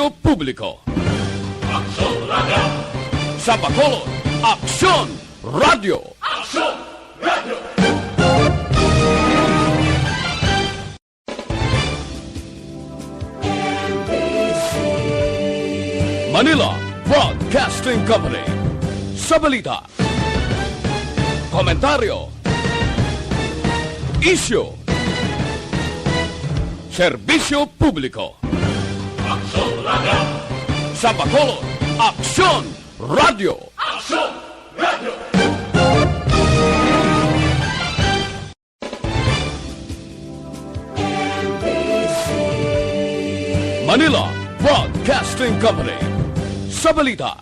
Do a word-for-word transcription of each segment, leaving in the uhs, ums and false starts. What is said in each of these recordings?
Publiko. Aksyon Radio. Sa Bacolod, Aksyon Radio. Aksyon Radio. Manila Broadcasting Company. Sa balita, komentaryo, isyu, serbisyo publiko. Aksyon Radio. Sa Bacolod, Aksyon Radio. Aksyon Radio. Manila Broadcasting Company. Sa balita,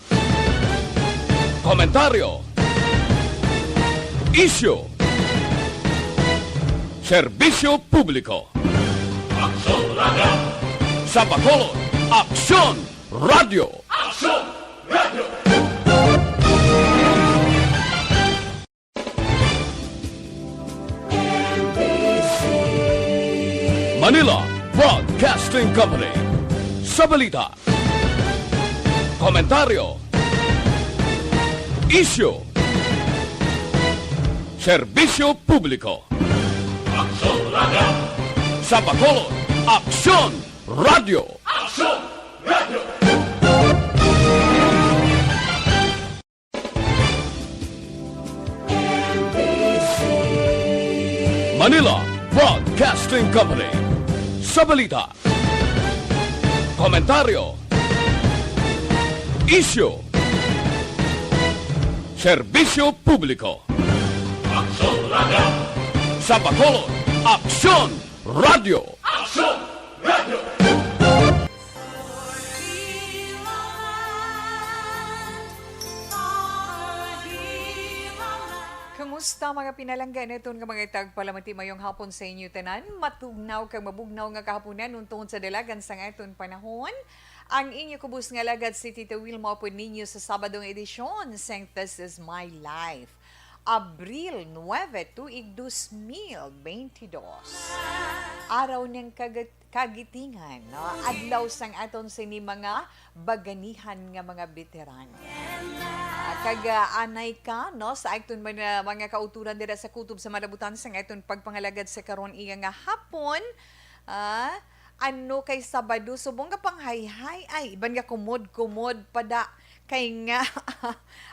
komentaryo, isyu, serbisyo publiko. Aksyon Radio. Sa Bacolod, Aksyon Radio. Aksyon Radio. Manila Broadcasting Company. Sa balita, komentaryo, isyu, serbisyo publiko. Aksyon Radio. Sa Bacolod, Aksyon Radio. Aksyon Radio. Manila Broadcasting Company. Sa balita, komentaryo, isyu, serbisyo publiko. Aksyon Radio. Sa Bacolod, Aksyon Radio. Aksyon Radio. Kumusta, mga pinalangga naton nga mga tagpalamati? Mayong hapon sa inyo tanan. Matugnaw kag mabugnaw nga kahaponan tungod sa dalagan sang aton panahon. Ang inyo kubos nga alagad si Tita Wilma upod ninyo sa Sabado nga edisyon sang This Is My Life. Abril nuebe, tuig dos mil bentidós. Araw ng kagat-, kagitingan, no? Adlaw sang aton sini mga baganihan nga mga veteran. Ah, kag, ah, anay ka, no, sa aton man, ah, mga kauturan dira sa kutob sa malabutan sang aton pagpangalagad sa karon iya nga hapon. Ah, ano kay Sabado, subong nga panghayhay, ay, iban nga kumod-kumod pa da. Kay nga,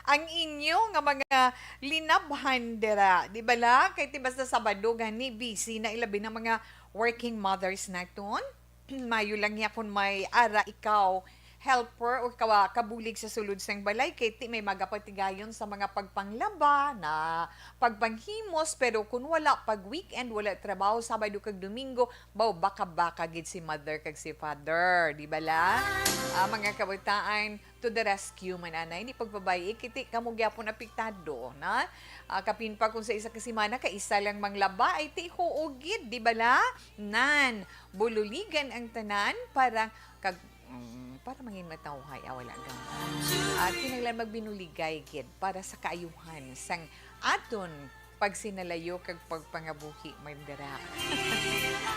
ang inyo nga mga linabhan dira, di ba la? Kay ti basta Sabado gani, busy na, ilabi na mga working mothers naton. Mayo lang niya kung may ara ikaw helper o kawa-, kabulig sa sulod sang balay, kay ti may magapatigayon sa mga pagpanglaba na pagpanghimos, pero kung wala, pag weekend, wala trabaho, Sabado kag Domingo, baw baka-baka gid si mother kag si father, di ba la? Ah, mga kabataan, to the rescue man anay, ni pagpabay-i, kiti kamo gyapon apektado, na? Ah, kapin pa kung sa isa ka semana, kaisa lang manglaba, ay ti huo gid, di ba la? Nan, bululigan ang tanan para kag, mm, para mangin matawhay, ah, wala gamo. Ah, kinahanglan magbinuligay gid para sa kaayuhan sang aton pagsinalayo kag pagpangabuhi man dira.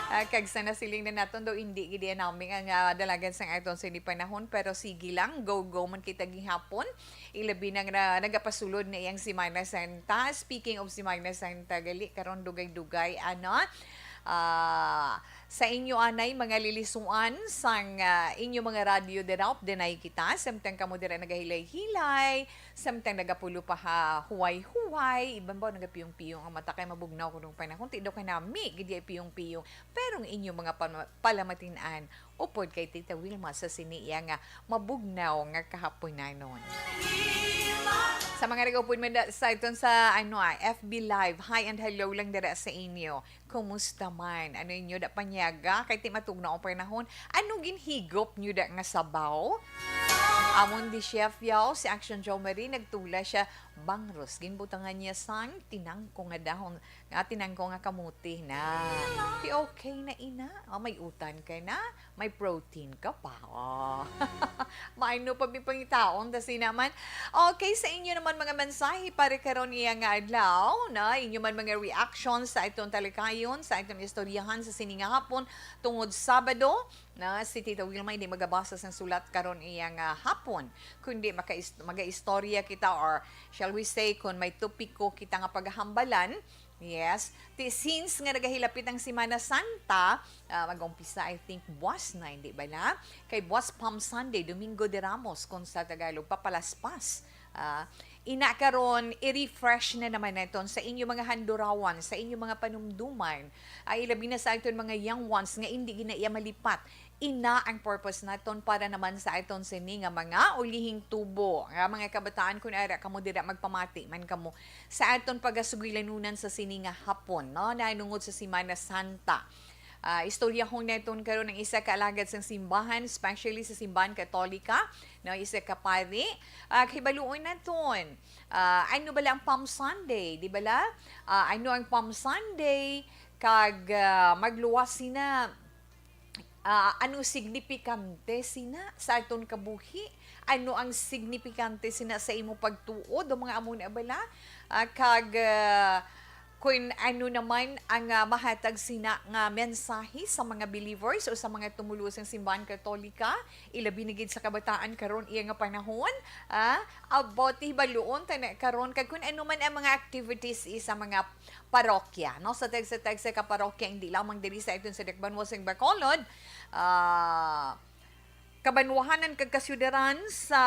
Ah, kag sa nasiling na naton daw, hindi gid iya naming ang, ah, dalagan sang aton sini panahon, pero sige lang, go-go man kita gihapon. Ilabi na nga nagapasulod na iyang Semana Santa. Speaking of Semana Santa, gali karon dugay-dugay, ano? Ah, sa inyo anay, mga lilisuan sang, ah, inyo mga radyo dira, updanay kita. Samtang kamo dira nagahilay-hilay, samtang nagapulo pa ha huway-huway, iban ba nagapiyong-piyong ang mata kay mabugnaw kuno ang panahon, ti daw kay nami gid iya piyong-piyong. Pero ang inyo mga pama-, palamatin-an, upod kay Tita Wilma sa sini iya nga mabugnaw nga kahaponanon. Sa mga nagaupod man da, sa iton sa, ano, ah, F B Live, hi and hello lang dira sa inyo. Kumusta man? Ano inyo da panyaga? Kay ti matugnaw ang panahon. Ano ginhigop nyo da nga sabaw? Amon di chef yaw, si Action Joe Marie, nagtula siya bangros. Ginbutangan niya sang tinangko nga dahon, nga tinangko nga kamote na. Ti okay na, ina. Oh, may utan ka na, may protein ka pa. Oh. Maayno pa mi pangitaon, ta sina man. Okay, sa inyo naman mga mensahe para karon iya nga adlaw, na inyo man mga reaction sa atong talakayon, sa atong istoryahan sa sini nga hapon, tungod Sabado, na si Tita Wilma hindi magabasa sang sulat karon iya nga hapon, kundi maka-is-, maga-istorya kita, or shall we say, kung may topiko kita nga paghambalan. Yes. Ti, since nga nagahilapit ang Semana Santa, ah, mag-umpisa, I think, buwas na, hindi ba na? Kay buwas Palm Sunday, Domingo de Ramos, kung sa Tagalog, papalaspas. Ah, ina karon, i-refresh na naman naton sa inyo mga handurawan, sa inyo mga panumduman. Ay, labi na sa aton mga young ones nga hindi gina iya malipat. Ina ang purpose naton para naman sa aton sini nga mga ulihing tubo. Nga mga kabataan, kun ara kamo dira, magpamati man kamo sa aton pagasugilanunan sa sini nga hapon, no? Nahanungod sa Semana Santa. Ah, istoryahon naton karon ang isa ka alagad sang simbahan, especially sa simbahan Katolika, no? Isa ka pari. Ah, hibaluon naton, ah, ano bala ang Palm Sunday, di bala? Ah, ano ang Palm Sunday? Kag, ah, magluwas sina, ah, ano signifikante sina sa aton kabuhi? Ano ang signifikante sina sa imo pagtuo? Do mga amo na bala? Ah, kag, ah, kun ano naman ang, ah, mahatag sina nga mensahe sa mga believers o sa mga tumuluo sang simbahan Katolika, ilabi na gid sa kabataan karon iya nga panahon, ah, about hibaluon ta na karon kag kun ano man ang mga activities sa mga parokya, no? Sa tagsa-tagsa ka parokya, hindi lamang diri sa aton sa Dakbanuas sang Bacolod, ah, kabanwahanan kag kasyudaran sa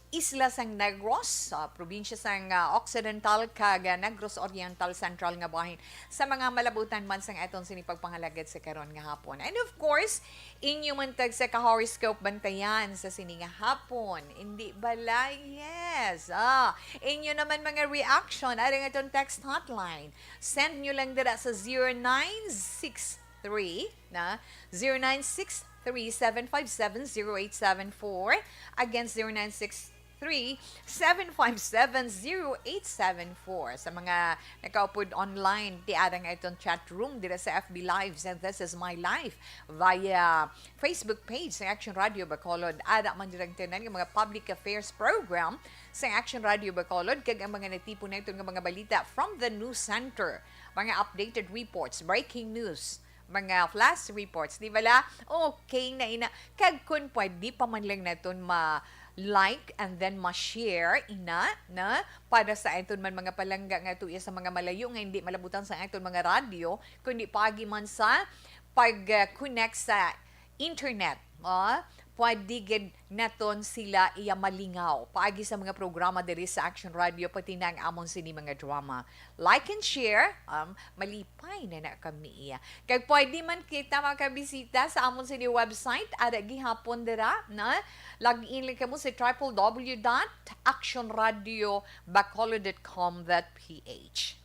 isla sang Negros, sa probinsya sang, ah, Occidental kag, ah, Negros Oriental, Central nga bahin, sa mga malabutan man sang aton sini pagpangalagad sa karon nga hapon. And of course, inyo man tagsa ka horoscope bantayan sa sini nga hapon. Hindi bala? Yes. Ah, inyo naman mga reaction, ari nga itong text hotline. Send nyo lang dira sa zero nine six three, na, zero nine six three, seven five seven, zero eight seven four, against zero nine six three, seven five seven, zero eight seven four. Sa mga nakaupod online, ti ara nga itong chat room dira sa F B Live sa This Is My Life via Facebook page sa Action Radio Bacolod. Ara man dira ang tanan nga mga public affairs program sa Action Radio Bacolod, kag ang mga natipon naton nga mga balita from the news center, mga updated reports, breaking news, mga flash reports, di bala? Okay na ina. Kag kun pwede pa man lang naton ma-like and then ma-share ina, na, para sa aton man mga palangga nga tuya sa mga malayo nga hindi malabutan sa aton mga radyo, kundi paagi man sa pag-connect sa internet. Ah, pwede gid naton sila iya malingaw paagi sa mga programa diri sa Action Radio, pati na ang amon sini mga drama. Like and share, um, malipay na na kami iya. Kag pwede man kita makabisita sa amon sini website, ara gihapon dira, na, log in lang kamo sa triple W dot action radio bacolod dot com dot P H.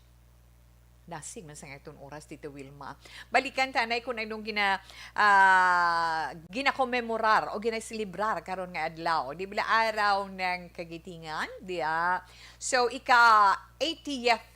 Dasig man sa aton oras, Tita Wilma. Balikan ta anay kung anong gina-, ah, ginakomemorar o ginaselebrar karon nga adlaw. Di bala Araw ng Kagitingan, di ba? So, ika eightieth,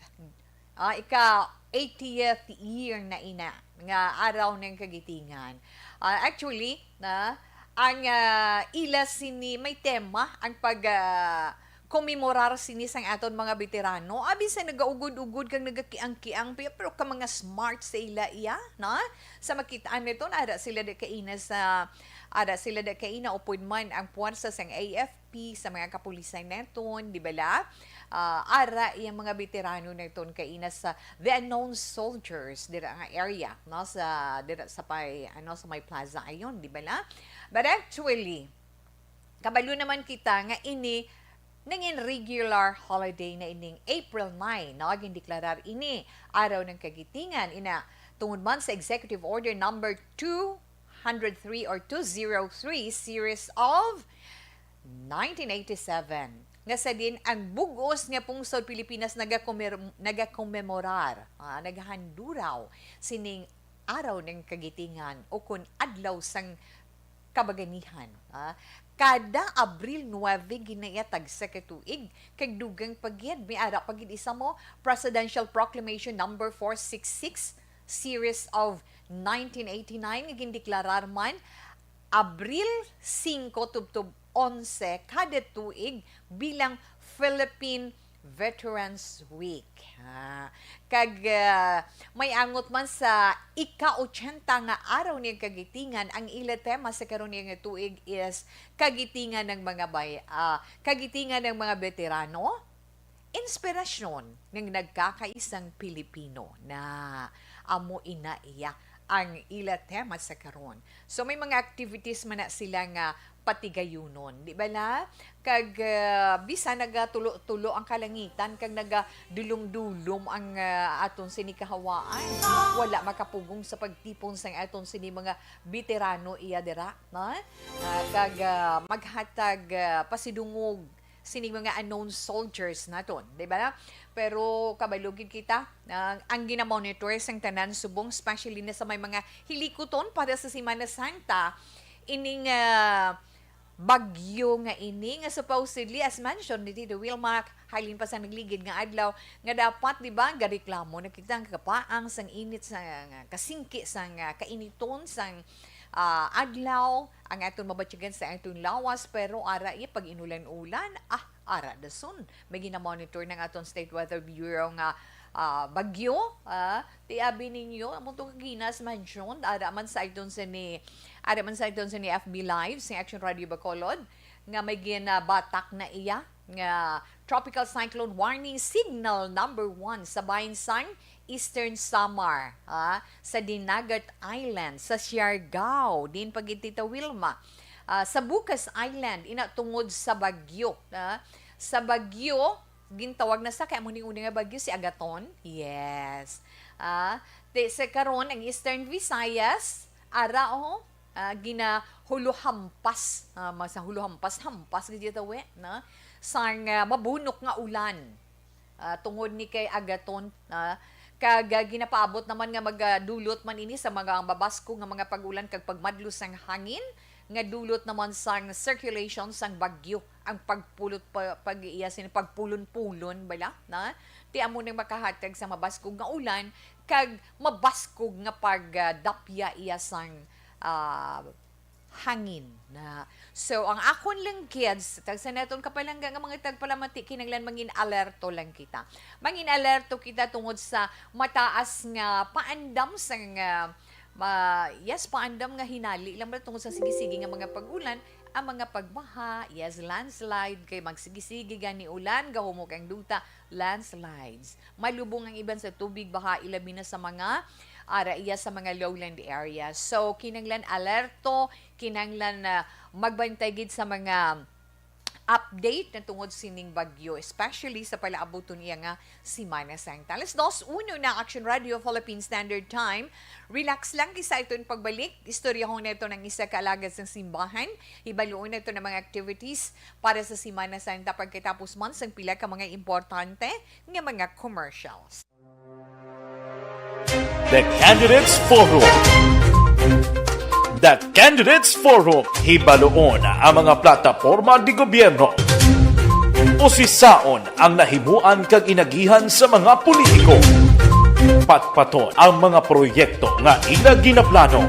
ah, ika eightieth year na ina nga Araw ng Kagitingan. Ah, actually, na, ang, ah, ila sini may tema ang pag, ah, komemorar sini sang aton mga veterano. Abi sa nagaugod-ugod kag nagakiang-kiang, pi-, pero ka mga smart sa ila iya, na? Sa makitaan nito, na ara sila da kaina sa, ara sila da kaina, upod man ang puwersa sang A F P, sa mga kapulisan naton, di bala? Ah, ara iyang mga veterano naton kaina sa the unknown soldiers, dira nga area, no? Sa, dira sa pay, ano, sa may plaza ayon, di bala? But actually, kabalo naman kita nga ini nangin regular holiday na ining April nine, no? Gindeklarar ini Araw ng Kagitingan, ina, tungod man sa Executive Order Number two hundred three or two zero three, series of nineteen eighty-seven, nga sa din ang bug-os nga pungsod Pilipinas nagakomer-, nagakomemorar, ah, nagahanduraw sining Araw ng Kagitingan, o kun Adlaw sang Kabaganihan, ah, kada Abril nuebe ginayatag sa katuig, kag dugang pa gid, may ara pa gid isa mo, Presidential Proclamation Number four six six, Series of nineteen eighty-nine, nga gindeklarar man Abril singko tubtob onse kada tuig bilang Philippine Veterans Week. Ah, kag, ah, may angot man sa ika-ochenta nga araw ning kagitingan, ang ila tema sa karon nga tuig is kagitingan ng mga bay-, ah, kagitingan ng mga beterano, inspirasyon ng nagkakaisang Pilipino na amo ina iya ang ila tema sa karon. So may mga activities man na sila nga patigayunon, di ba la? Kag, ah, bisan nagatulo-tulo ang kalangitan kag nagadulom-dulom ang, ah, aton sini kahawaan, wala makapugong sa pagtipon sang aton sini mga beterano iya dira, no? Ah, kag, ah, maghatag, ah, pasidungog sining mga unknown soldiers naton, di ba? Pero kabalo gid kita, ang, ang ginamonitor sang tanan subong, especially na sa may mga hilikuton para sa Semana Santa, ining, ah, bagyo nga ini, nga supposedly, as mentioned ni Tito Wilmar, halin pa sa nagligid nga adlaw, nga dapat, di ba, gareklamo na kita ang kapaang sang init, sa, nga kasingki, sang, ah, kainiton, sang, ah, adlaw, ang aton mabatyagan sa aton lawas, pero ara iya pag inulan-ulan, ah, ara dason. May ginamonitor ng aton State Weather Bureau nga, ah, bagyo, ah, ti abi ninyo, amo to kaginas mentioned, ara man sa aton sini, ara man sa aton sini F B Live, sa Action Radio Bacolod, nga may ginabatak na iya nga tropical cyclone warning signal number one sa bahin sang Eastern Samar, ah, sa Dinagat Island, sa Siargao, din pa gid Tita Wilma, ah, sa Bucas Island, ina tungod sa bagyo, ah, sa bagyo, gintawag na sa, kay amo ning una nga bagyo, si Agaton. Yes. Ah, ti-, sa karon, ang Eastern Visayas, ara, oh, ah, ginahuluhampas, ah, ma-, sa huluhampas-hampas gid tawi, no? Sang, ah, mabunok nga ulan. Ah, tungod ni kay Agaton, ah, kag, ah, ginapaabot naman nga magadulot man ini sa mga mabaskog nga mga pag-ulan kag pagmadlo sang hangin nga dulot naman sang circulation sang bagyo ang pagpulot pa, pag iya sin pagpulon-pulon bala, na? Ti amo nang makahatag sa mabaskog nga ulan kag mabaskog nga pagdapya iya sang, ah, hangin na. So, ang akon lang, kids, tagsa naton kapalangga nga mga tagpalamati, kinahanglan mangin alerto lang kita. Mangin alerto kita tungod sa mataas nga paandam sa nga, ma-, yes, paandam nga hinali lang ba tungod sa sige-sige nga mga pag-ulan, ang mga pagbaha, yes, landslide, kay magsige-sige gani ulan, gahumok ang duta, landslides. Malubong ang iban sa tubig, baha, ilabi na sa mga, ah, raiya sa mga lowland areas. So, kinahanglan alerto, kinahanglan na magbantay gid sa mga update na tungod sining bagyo, especially sa palaabuton iya nga Semana Santa. Alas dos uno na, Action Radio Philippine Standard Time. Relax lang, kay sa aton pagbalik, istoryahon naton ang isa ka alagad sang simbahan. Hibaluon naton ang mga activities para sa Semana Santa pagkatapos man sang pila ka mga importante nga mga commercials. The Candidates Forum. The Candidates Forum. Hibaluon ang mga plataporma de gobierno. Usisaon ang nahimuan kag inagihan sa mga politiko. Patpaton ang mga proyekto nga ila ginaplano.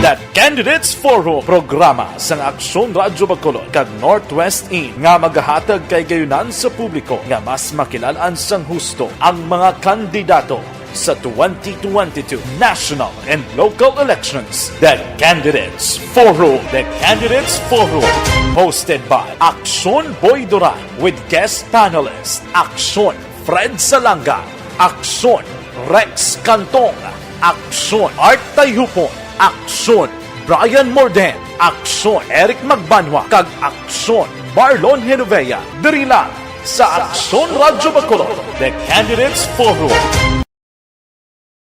The Candidates Forum, programa sang Aksyon Radyo Bacolod kag Northwest In nga magahatag kay gayunan sa publiko nga mas makilal-an sang husto ang mga kandidato sa twenty twenty-two national and local elections. The Candidates Forum. The Candidates Forum, hosted by Aksyon Boy Duran with guest panelist Aksyon Fred Salanga, Aksyon Rex Cantong, Aksyon Art Tayhupon, Aksyon Brian Morden, Aksyon Eric Magbanwa, kag Aksyon Marlon Genovea, diri lang sa Aksyon Radyo Bacolod, The Candidates Forum.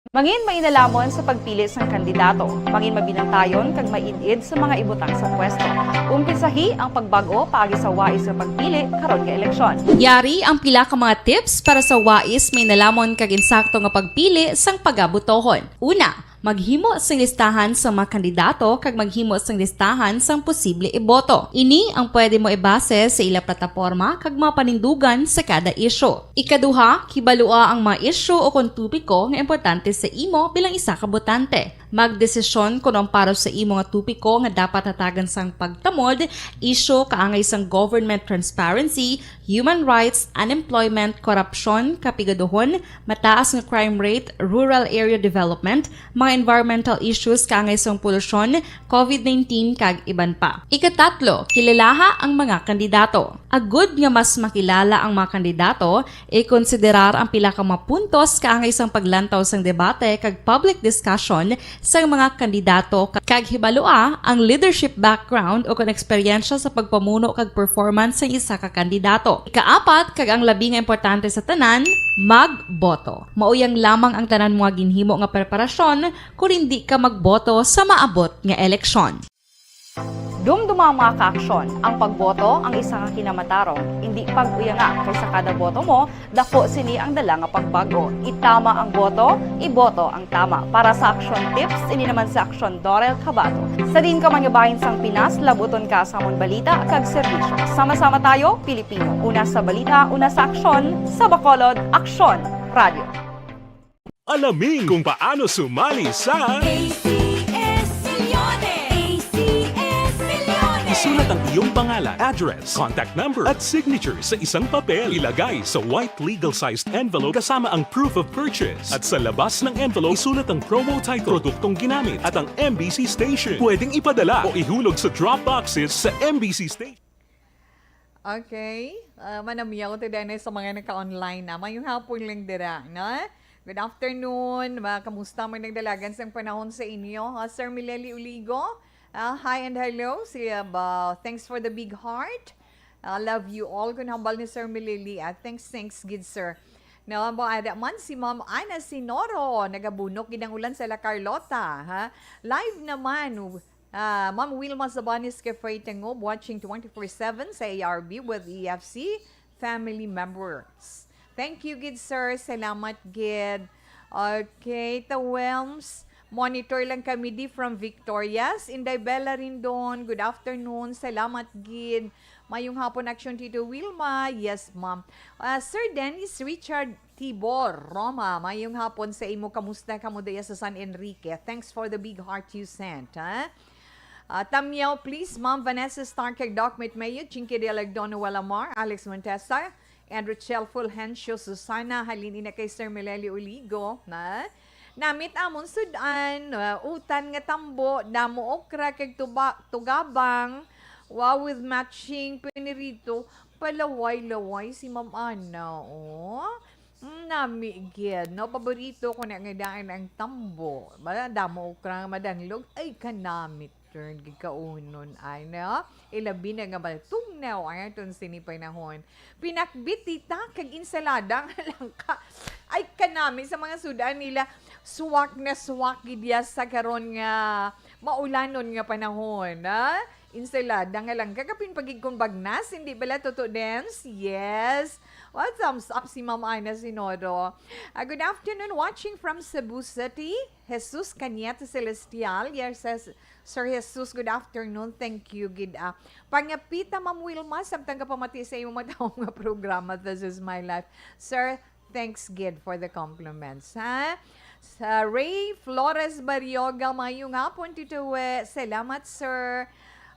Mangin mainalamon sa pagpili sang kandidato, mangin mabinantayon kag maid-id sa mga ibutang sa pwesto. Umpisahi ang pagbag-o paagi sa wais nga pagpili karon nga eleksyon. Yari ang pila ka mga tips para sa wais, mainalamon kag insakto nga pagpili sang pagabutohon. Una, Maghimo sing listahan sang mga kandidato kag maghimo sing listahan sang posible iboto. Ini ang pwede mo ibase sa ila plataporma kag mga panindugan sa kada isyu. Ikaduha, kibalua ang mga isyu o kon topiko nga importante sa imo bilang isa ka botante. Magdesisyon kon ang para sa imo nga topiko nga dapat hatagan sang pagtamod, isyu kaangay sang government transparency, human rights, unemployment, korupsyon, kapigaduhon, mataas nga crime rate, rural area development, mga environmental issues kaangay sang polusyon, covid nineteen, kag iban pa. Ikatatlo, kilalaha ang mga kandidato. Agud nga mas makilala ang mga kandidato, ikonsiderar ang pila ka mga puntos kaangay sang paglantaw sang debate kag public discussion sang mga kandidato ka-, kag hibalua ang leadership background o kon eksperyensya sa pagpamuno kag performance sang isa ka kandidato. Ikaapat, kag ang labi nga importante sa tanan, magboto. Mao yang lamang ang tanan mo nga ginhimo nga preparasyon kon hindi ka magboto sa maabot nga eleksyon. Dumduma, mga ka-aksyon, ang pagboto ang isa ka kinamatarong. Hindi pag-uyanga, kay sa kada boto mo, dako sini ang dala nga pagbago. Itama ang boto, iboto ang tama. Para sa Aksyon Tips, ini naman si Aksyon Dorel Cabato. Sa diin ka man nga bahin sang Pinas, labuton ka sa amon balita kag serbisyo. Sama-sama tayo, Pilipino. Una sa balita, una sa aksyon, sa Bacolod, Aksyon Radio. Alamin kung paano sumali sa A C S Milyones! A C S Milyones! Isulat ang iyong pangalan, address, contact number, at signature sa isang papel. Ilagay sa white legal-sized envelope kasama ang proof of purchase. At sa labas ng envelope, isulat ang promo title, produktong ginamit, at ang M B C station. Pwedeng ipadala o ihulog sa drop boxes sa M B C station. Okay. Ah, manamiyaw ta din sa mga naka-online na. Mayong hapon lang dira, no? Good afternoon. Ma, kamusta man ang dalagan sang panahon sa inyo? Ah, Sir Mileli Uligo, ah, hi and hello. Si, ah, ba, thanks for the big heart. Ah, love you all. Kun hambal ni Sir Mileli, ah, thanks, thanks, good sir. No, mo ada man si Ma'am Ana Sinoro, nagabunok gid ang ulan sa La Carlota, ha? Live naman. Ah, Ma'am Wilma Sabanes Kefrey Tangob, watching twenty-four seven sa A R B with E F C family members. Thank you, gid sir. Salamat, gid. Okay, Tawelms, monitor lang kami di from Victorias. Inday Bella Rindon, good afternoon. Salamat, gid. Mayong hapon, Action Tito Wilma. Yes, ma'am. Ah, Sir Dennis Richard Tibor, Roma, mayong hapon sa imo. Kamusta kamo diya sa San Enrique? Thanks for the big heart you sent, ha? Ah, Tamyaw, please, Ma'am Vanessa Stark, kag Doc Mitmayo, Chinky Dialag, Don Noel Amar, Alex Montesa, and Rochelle Fulgencio, Susana, halin ina kay Sir Melelio Oligo, na namit amon sudan, ah, utan nga tambo, damo okra, kag tuba-, tugabang, wow, with matching pinirito, palaway-laway si Ma'am Ana, oh. Mm, nami gid, no? Paborito ko na nga daan ang tambo. Ba, damo okra nga madanglog. Ay, kanami turn gid kaunon, ay, no? Ilabi na nga maltugnaw ang aton sini panahon. Pinakbit dita kag insalada nga langka. Ay, kanami sa mga sudan nila. Suwak na suwak gid ya sa karon nga maulanon nga panahon, ha? Insalada nga langka, kapin pagig kung bagnas, hindi bala, Toto Dens? Yes. Well, thumbs up si Ma'am Ana Sinodo. Ah, good afternoon, watching from Cebu City. Jesus Cañete Celestial. Yes, yes. Sir Jesus, good afternoon. Thank you, gid, ah. Pangapita, Ma'am Wilma, samtang kapamati sa imong matawong nga programa, This Is My Life. Sir, thanks, gid, for the compliments, ha? Sa Ray Flores Barrioga, mayong hapon, Tito We. Salamat, sir.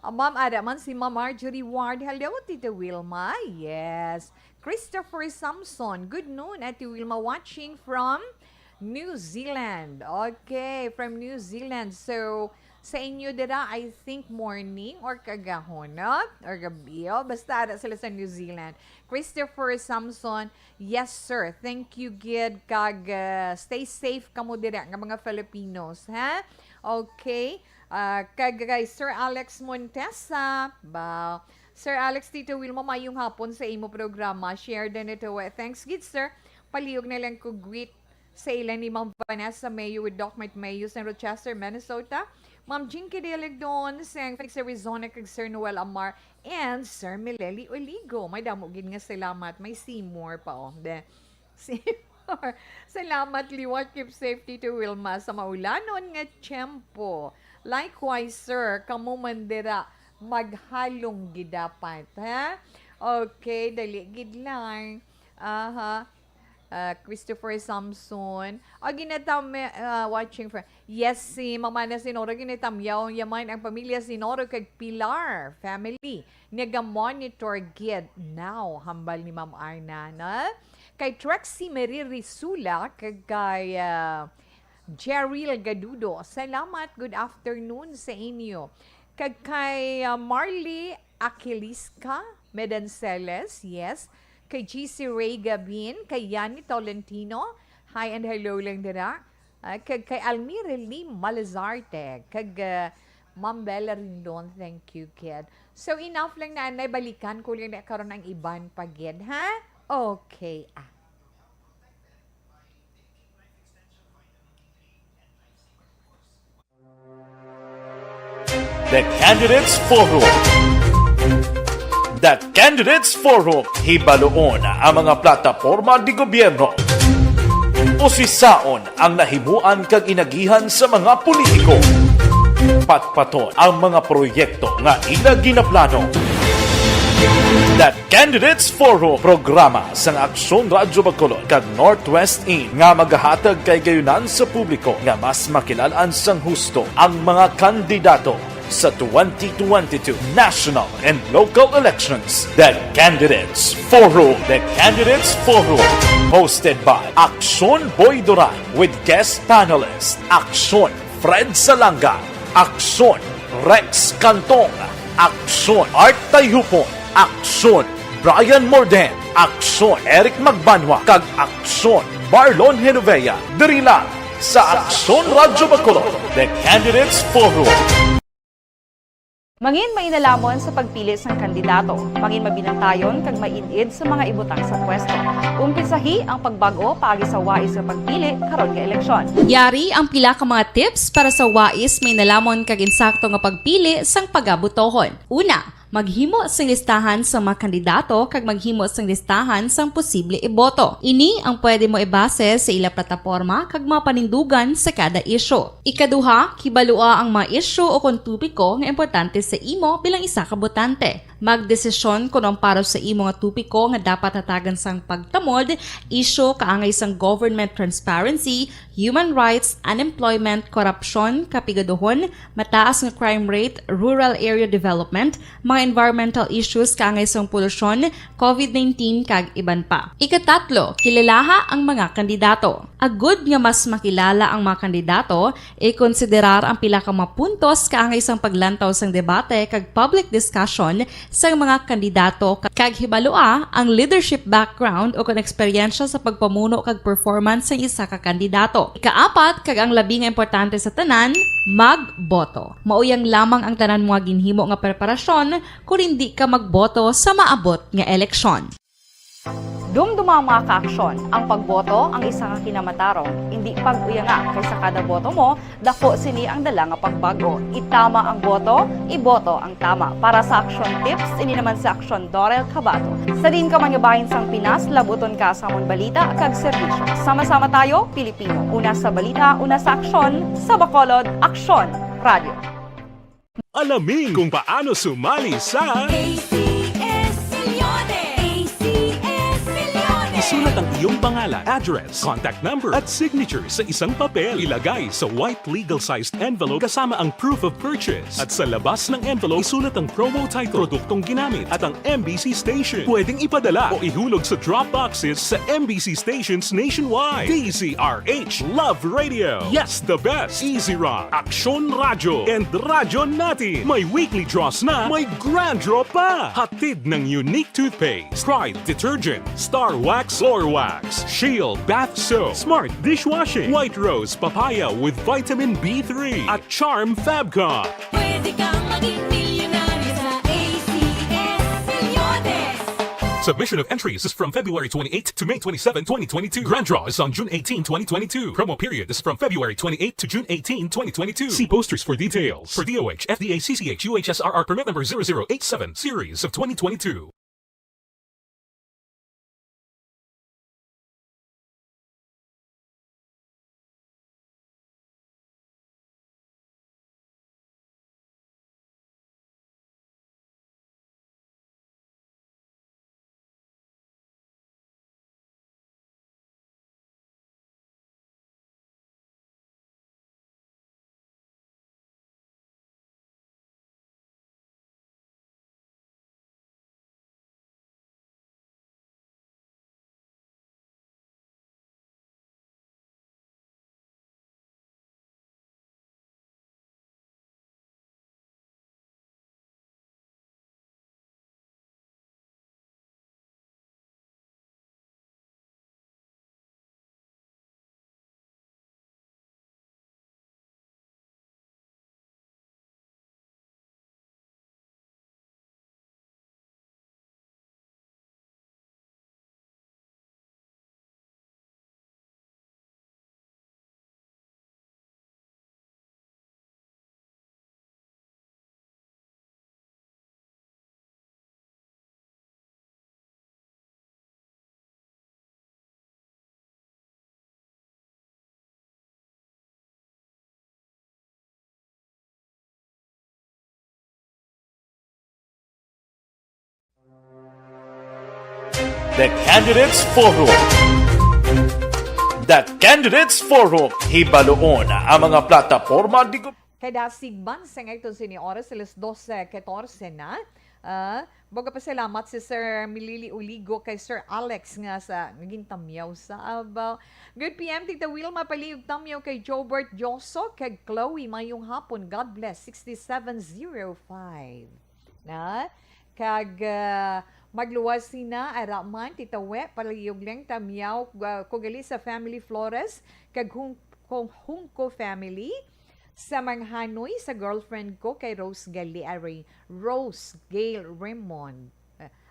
Ah, Ma'am, ada man si Ma'am Marjorie Ward. Hello, Tito Wilma. Yes. Christopher Samson. Good noon, Ate Wilma. Watching from New Zealand. Okay, from New Zealand. So, sa inyo dira, I think morning or kagahon, no? Or gabi, oh. Basta ara sila sa New Zealand. Christopher Samson, yes, sir. Thank you, gid. Kag, uh, stay safe kamo dira nga mga Filipinos, ha? Okay. Ah, kag kay Sir Alex Montesa, ba, Sir Alex, Tito Wilma, mayong hapon sa imo programa. Share din ito, eh. Thanks, gid, sir. Palihog na lang ko greet sa ila ni Ma'am Vanessa Mayo with Doc Mike Mayo sa Rochester, Minnesota. Ma'am Jinky Dialigdon sa Phoenix, Arizona, kag Sir Noel Amar and Sir Meleli Oligo. May damo gid nga salamat. May Seymour pa, oh. De, si Salamat liwat. Keep safety to Wilma sa maulanon nga tiyempo. Likewise, sir, kamo man dira maghalong gid dapat, ha? Okay, dali gid lang. Aha. Ah, Christopher Samson. O, ginatam-, ah, watching from, yes, si Mamana Sinoro, ginatamyaw niya man ang pamilya Sinoro kag Pilar family. Naga-monitor gid now, hambal ni Ma'am Arna, no? Kay Trixie Marie Risula, kag kay, ah, Jerry Lagadudo. Salamat, good afternoon sa inyo. Kag kay, ah, Marley Aquiliska Medanceles, yes. Kay G C Ray Gabin, kay Yani Tolentino, hi and hello lang dira. Ah, kag kay Almira Lee Malazarte, kag, ah, Ma'am Bella Rindon, thank you, kid. So, enough lang na, anay, balikan ko lang na karon ang iban pa gid, ha? Okay, ah. The Candidates Forum. The Candidates Forum. Hibaluon ang mga plataporma di gobyerno. Usisaon ang nahimuan kag inagihan sa mga politiko. Patpaton ang mga proyekto nga ila ginaplano. The Candidates Forum, programa sang Aksyon Radyo Bacolod kag Northwest In nga magahatag kay gayunan sa publiko nga mas makilal-an sang husto ang mga kandidato sa twenty twenty-two national and local elections. The Candidates Forum. The Candidates Forum, hosted by Aksyon Boy Duran with guest panelist Aksyon Fred Salanga, Aksyon Rex Cantong, Aksyon Art Tayhupon, Aksyon Brian Morden, Aksyon Eric Magbanwa, kag Aksyon Marlon Genovea. Diri lang sa Aksyon Radyo Bacolod, The Candidates Forum. Mangin mainalhamon sa pagpili sang kandidato. Mangin mabinantayon kag maid-id sa mga ibutang sa pwesto. Umpisahi ang pagbag-o paagi sa wais nga pagpili karon nga eleksyon. Yari ang pila ka mga tips para sa wais, mainalhamon kag insakto nga pagpili sang pagabotohon. Una, maghimo sing listahan sa mga kandidato kag maghimo sing listahan sang posible iboto. Ini ang pwede mo ibase sa ila plataporma kag mga panindugan sa kada isyu. Ikaduha, kibalua ang mga isyu o kon topiko nga importante sa imo bilang isa ka botante. Magdesisyon kon ang para sa imo nga topiko nga dapat hatagan sang pagtamod, isyu kaangay sang government transparency, human rights, unemployment, korapsyon, kapigaduhon, mataas nga crime rate, rural area development, mga environmental issues kaangay sang polusyon, covid nineteen, kag iban pa. Ikatatlo, kilalaha ang mga kandidato. Agud nga mas makilala ang mga kandidato, ikonsiderar ang pila ka mga puntos kaangay sang paglantaw sang debate kag public discussion sang mga kandidato, kag hibalua ang leadership background o kon eksperyensya sa pagpamuno kag performance sang isa ka kandidato. Ikaapat, kag ang labi nga importante sa tanan, magboto. Mauyang lamang ang tanan mga ginhimo nga preparasyon kon indi ka magboto sa maabot nga eleksyon. Dumduma ang mga kaaksyon. Ang pagboto ang isa ka kinamatarong. Indi pag-uyanga, kay sa kada boto mo, dako sini ang dala nga pagbag-o. Itama ang boto, iboto ang tama. Para sa aksyon tips, ini naman si Aksyon Dorel Cabato. Sa diin ka man nga bahin sang Pinas, labuton ka sa amon balita kag serbisyo. Sama-sama tayo, Pilipino. Una sa balita, una sa aksyon, sa Bacolod, Aksyon Radio. Alamin kung paano sumali sa A C S Millones! A C S Millones! Isulat ang iyong pangalan, address, contact number, at signature sa isang papel. Ilagay sa white legal-sized envelope kasama ang proof of purchase. At sa labas ng envelope, isulat ang promo title, produktong ginamit, at ang M B C station. Pwedeng ipadala o ihulog sa drop boxes sa M B C stations nationwide. D Z R H Love Radio. Yes, the best. Easy Rock. Aksyon Radyo and Radyo Natin. May weekly draws na, may grand draw pa. Hatid ng Unique Toothpaste, Pride Detergent, Star Wax Floor Wax, Shield Bath Soap, Smart Dishwashing, White Rose Papaya with Vitamin B three, at Charm Fabcon. Pwede kang maging milyonaryo sa A C S Millones! Submission of entries is from February twenty-eighth to May twenty-seven, twenty twenty-two. Grand draw is on June eighteen, twenty twenty-two. Promo period is from February twenty-eighth to June eighteen, twenty twenty-two. See posters for details. For D O H, F D A C C H U H S R R permit number zero zero eight seven, series of twenty twenty-two. The Candidates Forum. The Candidates Forum. Hibaluon ang mga plataporma di Kay dasig man sa ngayon sini oras, alas dose katorse na. Ah, baga pasalamat si Sir Milili Uligo kay Sir Alex nga sa naging tamyaw sa abaw. Good P M, Tita Wilma, palihog tamyaw kay Jobert Joso, kag Chloe, mayong hapon. God bless, sixty-seven zero five. Na? Kag, ah, magluwas sina, ara man, Tita We, palihog lang tamyaw, ah, ko gali sa Family Flores, kag Hung-, kung Hungko family, sa manghanoy sa girlfriend ko kay Rose gali, ari, Rose Gail Raymond.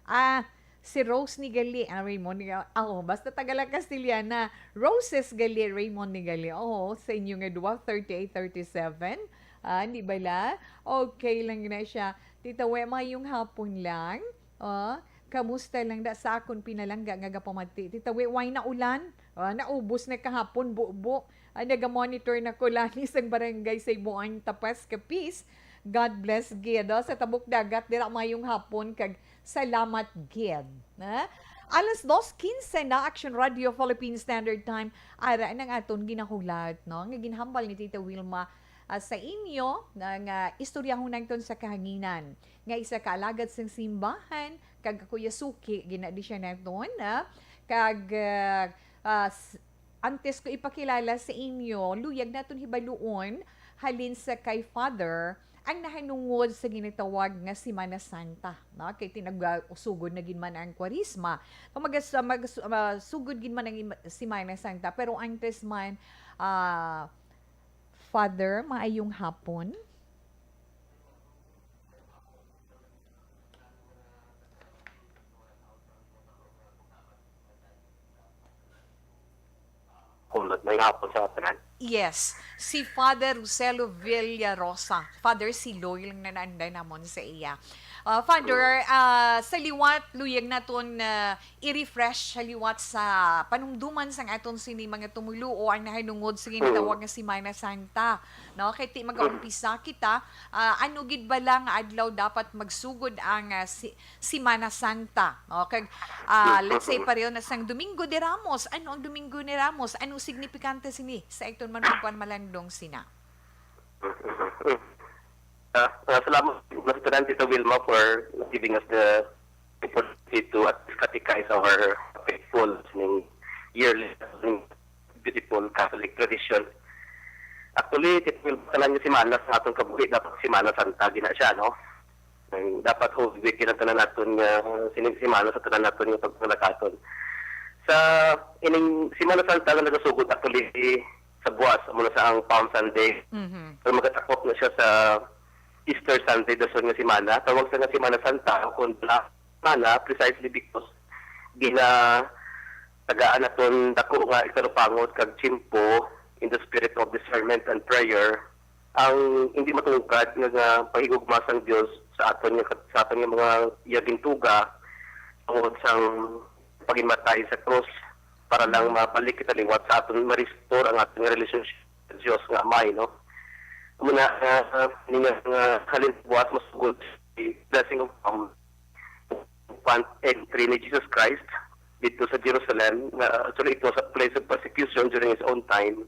Ah, si Rose ni gali, ah, Raymond ni, ah, oh, basta taga lang Castiliana. Roses gali, Raymond ni gali. Oh, sa inyo nga duwa, thirty-eight, thirty-seven. Ah, di ba la? Okay lang na siya. Tita We, mayong hapon lang. Oh, kamusta lang da sa akon pinalangga nga gapamati? Tita We, way na ulan? Ah, naubos na kahapon, bubo. Ah, naga-monitor na ko lang sang barangay sa Ibuan, Tapaz, Capiz. God bless gid, oh, sa Tabok Dagat, dira mayong hapon, kag salamat gid. Ha? Alas dos quince na, Action Radio Philippine Standard Time. Ara nang aton ginahulat, no? Nga ginhambal ni Tita Wilma, ah, sa inyo, nga, nga istoryahon naton sa kahanginan. Nga isa ka alagad sang simbahan, kag Kuya Suki, ginadi siya naton, ah. Kag, ah, ah, s-, antes ko ipakilala sa inyo, luyag naton hibaluon, halin sa kay Father, ang nahanungod sa ginatawag nga Semana Santa, no? Kay tinag-, ah, sugod na gid man ang Kwaresma. Kung magas-, ah, magas-, ah, sugod gid man ang ima-, Semana Santa, pero antes man, ah, Father, maayong hapon. Kulot, may hapon sa tanan. Yes, si Father Roselo Villarosa. Father, si Loy lang na naanday namon sa iya. Ah, Father, Mm. ah, sa liwat, luyag naton, ah, i-refresh sa liwat sa panumduman sang aton sini mga tumuluo ang nahanungod sa ginatawag Mm. nga Semana Santa, no? Kay ti magaumpisa kita, ah, ano gid bala nga adlaw dapat magsugod ang, ah, si-, Semana Santa? No? Kag, ah, let's say, pareho na sang Domingo de Ramos. Ano ang Domingo de Ramos? Anong signifikante sini sa aton man pagpamalandong sina? Ah, ah, salamat, Mas Tita Wilma, for giving us the opportunity to at least catechize our faithful ning yearly, ning beautiful Catholic tradition. Actually, Tita Wilma, tanan nga semana sa atong kabuhi, dapat Semana Santa gina siya, no? Ang dapat Holy Week gina tanan naton nga sining semana sa tanan naton nga pagpangalakaton. Sa ining Semana Santa nga nagasugod, actually, sa buwas, amo na sa ang Palm Sunday. Mhm. Pero magatakop na siya sa Easter Sunday, dason nga semana. Tawag sa nga Semana Santa, kung Black Semana, precisely because ginatagaan naton dako nga ikarupangot kag tiyempo in the spirit of discernment and prayer, ang hindi matungkad nga, nga paghigugma sang Dios sa aton nga, sa aton nga mga iya gintuga tungod sang paghimatay sa krus para lang Mm. mabalik kita liwat sa aton, ma-restore ang aton nga relationship sa Dios nga Amay, no? Muna, ah, ni nga, nga halin buwas masugod si blessing of, um, triumphant entry ni Jesus Christ dito sa Jerusalem, na actually it was a place of persecution during his own time.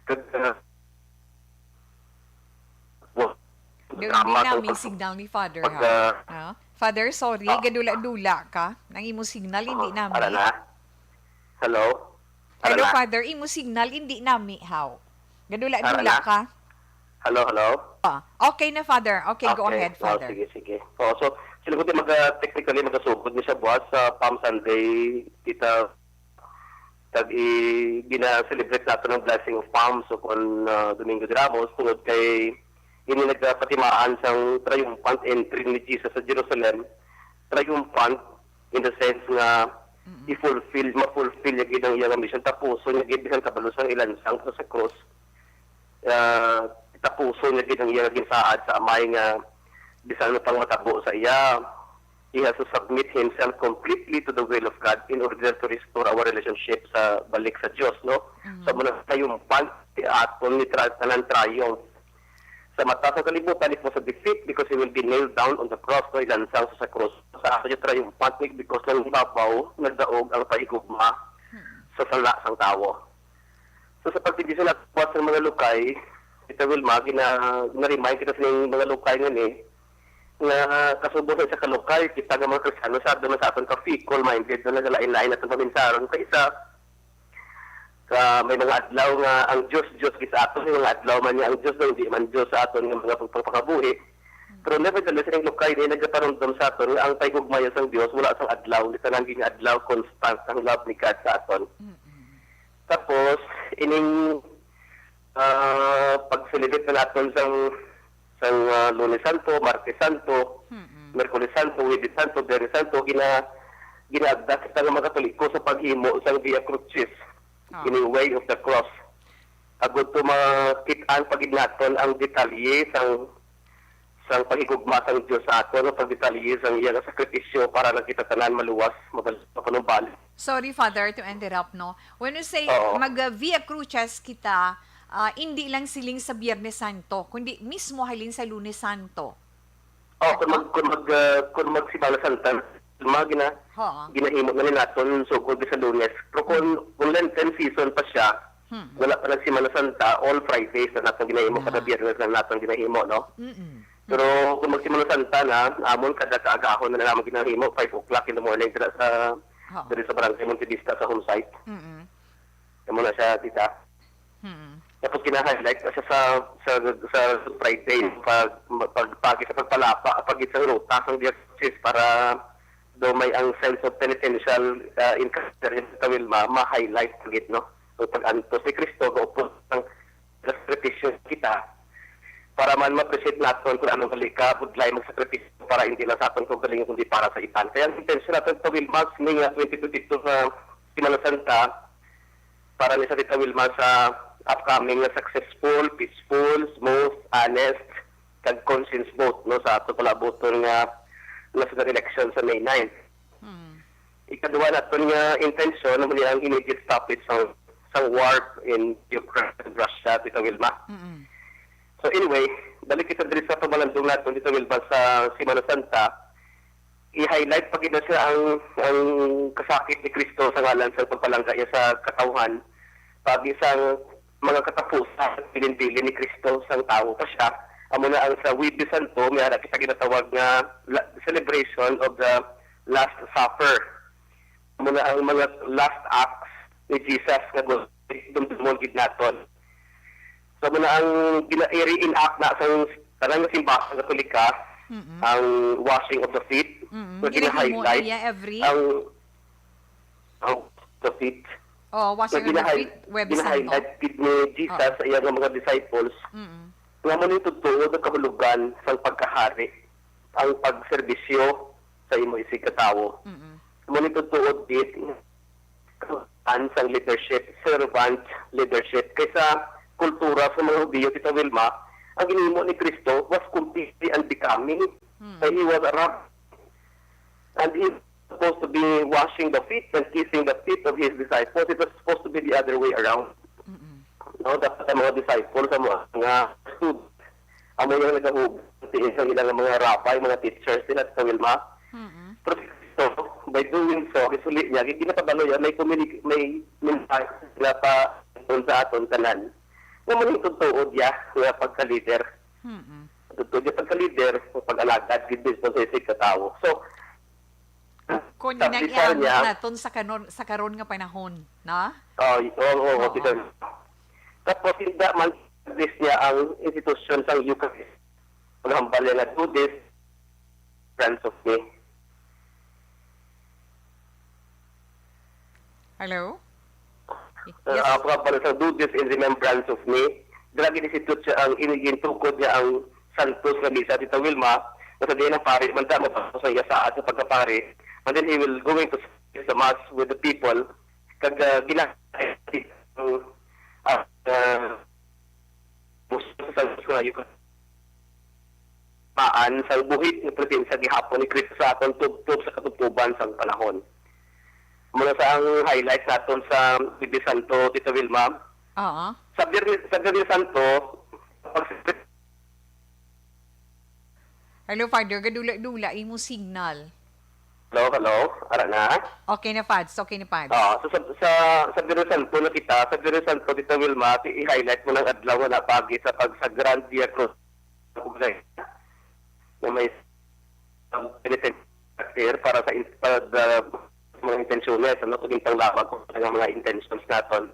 Kag, ah, wa-, Daw hindi drama nami tungkol sa signal ni Father, pag, ha? ah, Ah, Father, sorry, ah, gadula-dula ka. Nang imo signal, hindi ah, nami. Ara na. Hello? Ara Hello, na. Father, imo signal, hindi nami, how? Gadula-dula Ara na. ka. Hello, hello? Ah, okay na, Father. Okay, go Okay. ahead, Oh, Father. sige, sige. Oh, so, sila ko di maga-, technically, magasugod ni siya buwas sa Palm Sunday, kita, tag i-, gina-celebrate nato ng Blessing of Palms o kon, ah, Domingo de Ramos, tungod kay ini nagapatimaan sang triumphant entry ni Jesus sa Jerusalem. Triumphant in the sense nga Mm-mm. i-fulfill, ma-fulfill niya gid ang iyang mission. Tapuson niya gid bisan kabalo sang ilansang sa, sa krus. Ah, tapuson niya gid ang iyang ginsaad sa Amay nga bisan ano pang matabo sa iya, he has to submit himself completely to the will of God in order to restore our relationship sa balik sa Dios, no? Mhm. So, muna triumphant, aton ni tra-, tanan triumph. Sa mata sang kalibutan, it was a defeat because he will be nailed down on the cross, no, ilansang sa, sa krus. Sa ato, triumphant ni, because lang ibabaw nagdaog ang pahigugma sa sala sang tawo. So, sa pagtindog sa mga lukay, Tita Wilma, gina-, gina-remind kita sa mga lukay nga ni, nga kasubo sa isa ka lukay, kita nga mga Kristiyano, sabi man sa aton ka fickle-minded, na nagalain-lain naton paminsaron. Sa isa, ka may mga adlaw nga ang Dios, Dios gid sa aton, may mga adlaw man niya ang Dios, nga hindi man Dios sa aton nga mga pagpakabuhi. Pero nevertheless, ang lukay ni nagapanumdom sa aton nga ang paghigugmayo sang Dios wala sang adlaw, di tanan gid nga adlaw, constant ang love ni God sa aton. Mm-mm. Tapos, ining, ah, pag-celebrate na naton sang, sang, ah, Lunes Santo, Martes Santo, Mm-mm. Miyerkules Santo, Huwebes Santo, Biyernes Santo, gina-, ginaagda kita nga mga Katoliko sa paghimo sang Via Crucis, Ah. in the way of the cross. Agud to makit-an pa gid naton ang detalye sang sang paghigugma sang Dios sa aton, ang pagdetalye sang iya nga sakripisyo para lang kita tanan maluwas, mabal-, mapanumbalik. Sorry, Father, to interrupt, no? When you say Oo. mag, uh, Via Crucis kita, ah, hindi lang siling sa Biyernes Santo, kundi mismo halin sa Lunes Santo. Oh, kung mag, kung mag, uh, kung mag Semana Santa, mga gina-, Oo. ginahimo na ni naton sugod sa Lunes. Pero kung, kung Lenten season pa siya, Hmm. wala pa nag Semana Santa, all Fridays na naton ginahimo, Yeah. kada Biyernes na naton ginahimo, no? Mm-mm. Pero kung mag Semana Santa na, amon kada kaagahon na naman ginahimo, five o'clock in the morning, dira sa, Oo. diri sa Barangay Montevista sa home site. Mm-mm. Amo na siya, tita. Mm-mm. Tapos gina-highlight na siya sa, sa, sa Friday, pag, pag, pag, sa pagpalapa, pag sa ruta, sa diocese, para daw may ang sense of penitential, ah, encounter in Tawilma, ma-highlight gid, no? So, pag antos ni Cristo, gaupod ang sakripisyo kita, para man ma-appreciate naton kung anong gali ka budlay magsakripisyo para hindi lang sa aton kaugalingon, kundi para sa iban. Kaya ang intensyon naton sa Wilmas, ni nga twenty twenty-two nga Semana Santa, para ni sa Tita Wilma sa upcoming nga successful, peaceful, smooth, honest, kag conscience vote, no, sa ato palabuton nga national election sa May nine. Mm. Ikaduha naton nga intensyon, amo ni ang immediate stoppage sang, sang war in Ukraine and Russia, Tita Wilma. Mm-mm. So anyway, balik kita diri sa pamalandong naton, Tita Wilma, sa Semana Santa. I-highlight pa gid na siya ang, ang kasakit ni Cristo sa ngalan sa pagpalangga niya sa katawhan, pag isang mga katapusan, bilin-bilin ni Cristo sang tawo pa siya. Amo na ang sa Huwebes Santo, may ara kita ginatawag nga la-, celebration of the Last Supper. Amo na ang mga last acts ni Jesus nga gu-, dumdumon gid naton. So, amo na ang gina-, i-reenact na sang tanan nga simbahan Katolika, Mm-mm. ang washing of the feet, Mm-mm. nga Ginahimo gina-highlight niya every ang, ang the feet. Oh, washing of the feet, Huwebes Santo. Gina-highlight gid ni Jesus Oh. sa iya nga mga disciples Mm-mm. nga amo ni tuod-tuod ang kahulogan sang pagkahari, ang pagserbisyo sa imo isig ka tawo. Mm-mm. Amo ni tuod-tuod gid ang sang leadership, servant leadership. Kay sa kultura sa mga Hudiyo, Tita Wilma, ang ginhimo ni Cristo was completely unbecoming. Mm. Kay he was a rabbi. And he was supposed to be washing the feet and kissing the feet of his disciples. It was supposed to be the other way around. Mm-mm. No, dapat ang mga disciples, ang mga, mga students, amo yung nagahubog sa ilang mga rabbi, mga teachers nila sa Wilma. Mm-mm. Pero si Cristo, by doing so, isuli niya, ginapabalo niya, may communic-, may mensahe na pa sa aton tanan. Nga maningtod-tuod niya nga pagka-leader. Mm-mm. Totoo niya pagka-leader, pag-alagad, gid mismo sa isig ka tawo. So, Kung sa ginaiyahan niya, naton sa kanon-, sa karon nga panahon, na? Oh, y-, oo, oo, Oo. Tita. Tapos, hindi man, this niya ang institusyon sang Eucharist. Ang hambal niya nga, "Do this, branch of me." Hello? Uh, Yes. Ang hambal sa, "Do this in remembrance of me." Dira gid institute siya ang inigintukod niya ang Santos nga Misa, Tita Wilma, nga sa diin ang pari, man ta, mapasok sa iya saad sa pagkapari, and then he will going to say the mass with the people, kag, uh, gina-, uh, uh, gusto sa Santos nga, you can maan sang buhi nga presensya gihapon ni Cristo sa aton tubtob sa katubtoban sang panahon. Muna sa ang highlight naton sa Huwebes Santo, Tita Wilma. Oo. Sa Biyernes, sa Biyernes Santo, pag Hello, Father. Gadula-dula imo signal. Hello, hello. Ara na? Okay na, Fads. Okay na, Fads. Ah, so sa, sa, sa Biyernes Santo na kita, sa Biyernes Santo, Tita Wilma, si, i-highlight mo ng adlaw na pagi sa pag sa Grand Via Cruz na may, um, penitentiary para sa in-, pag, ah, mga intensyones, ano, kung yung panglabag ko sa mga intentions naton.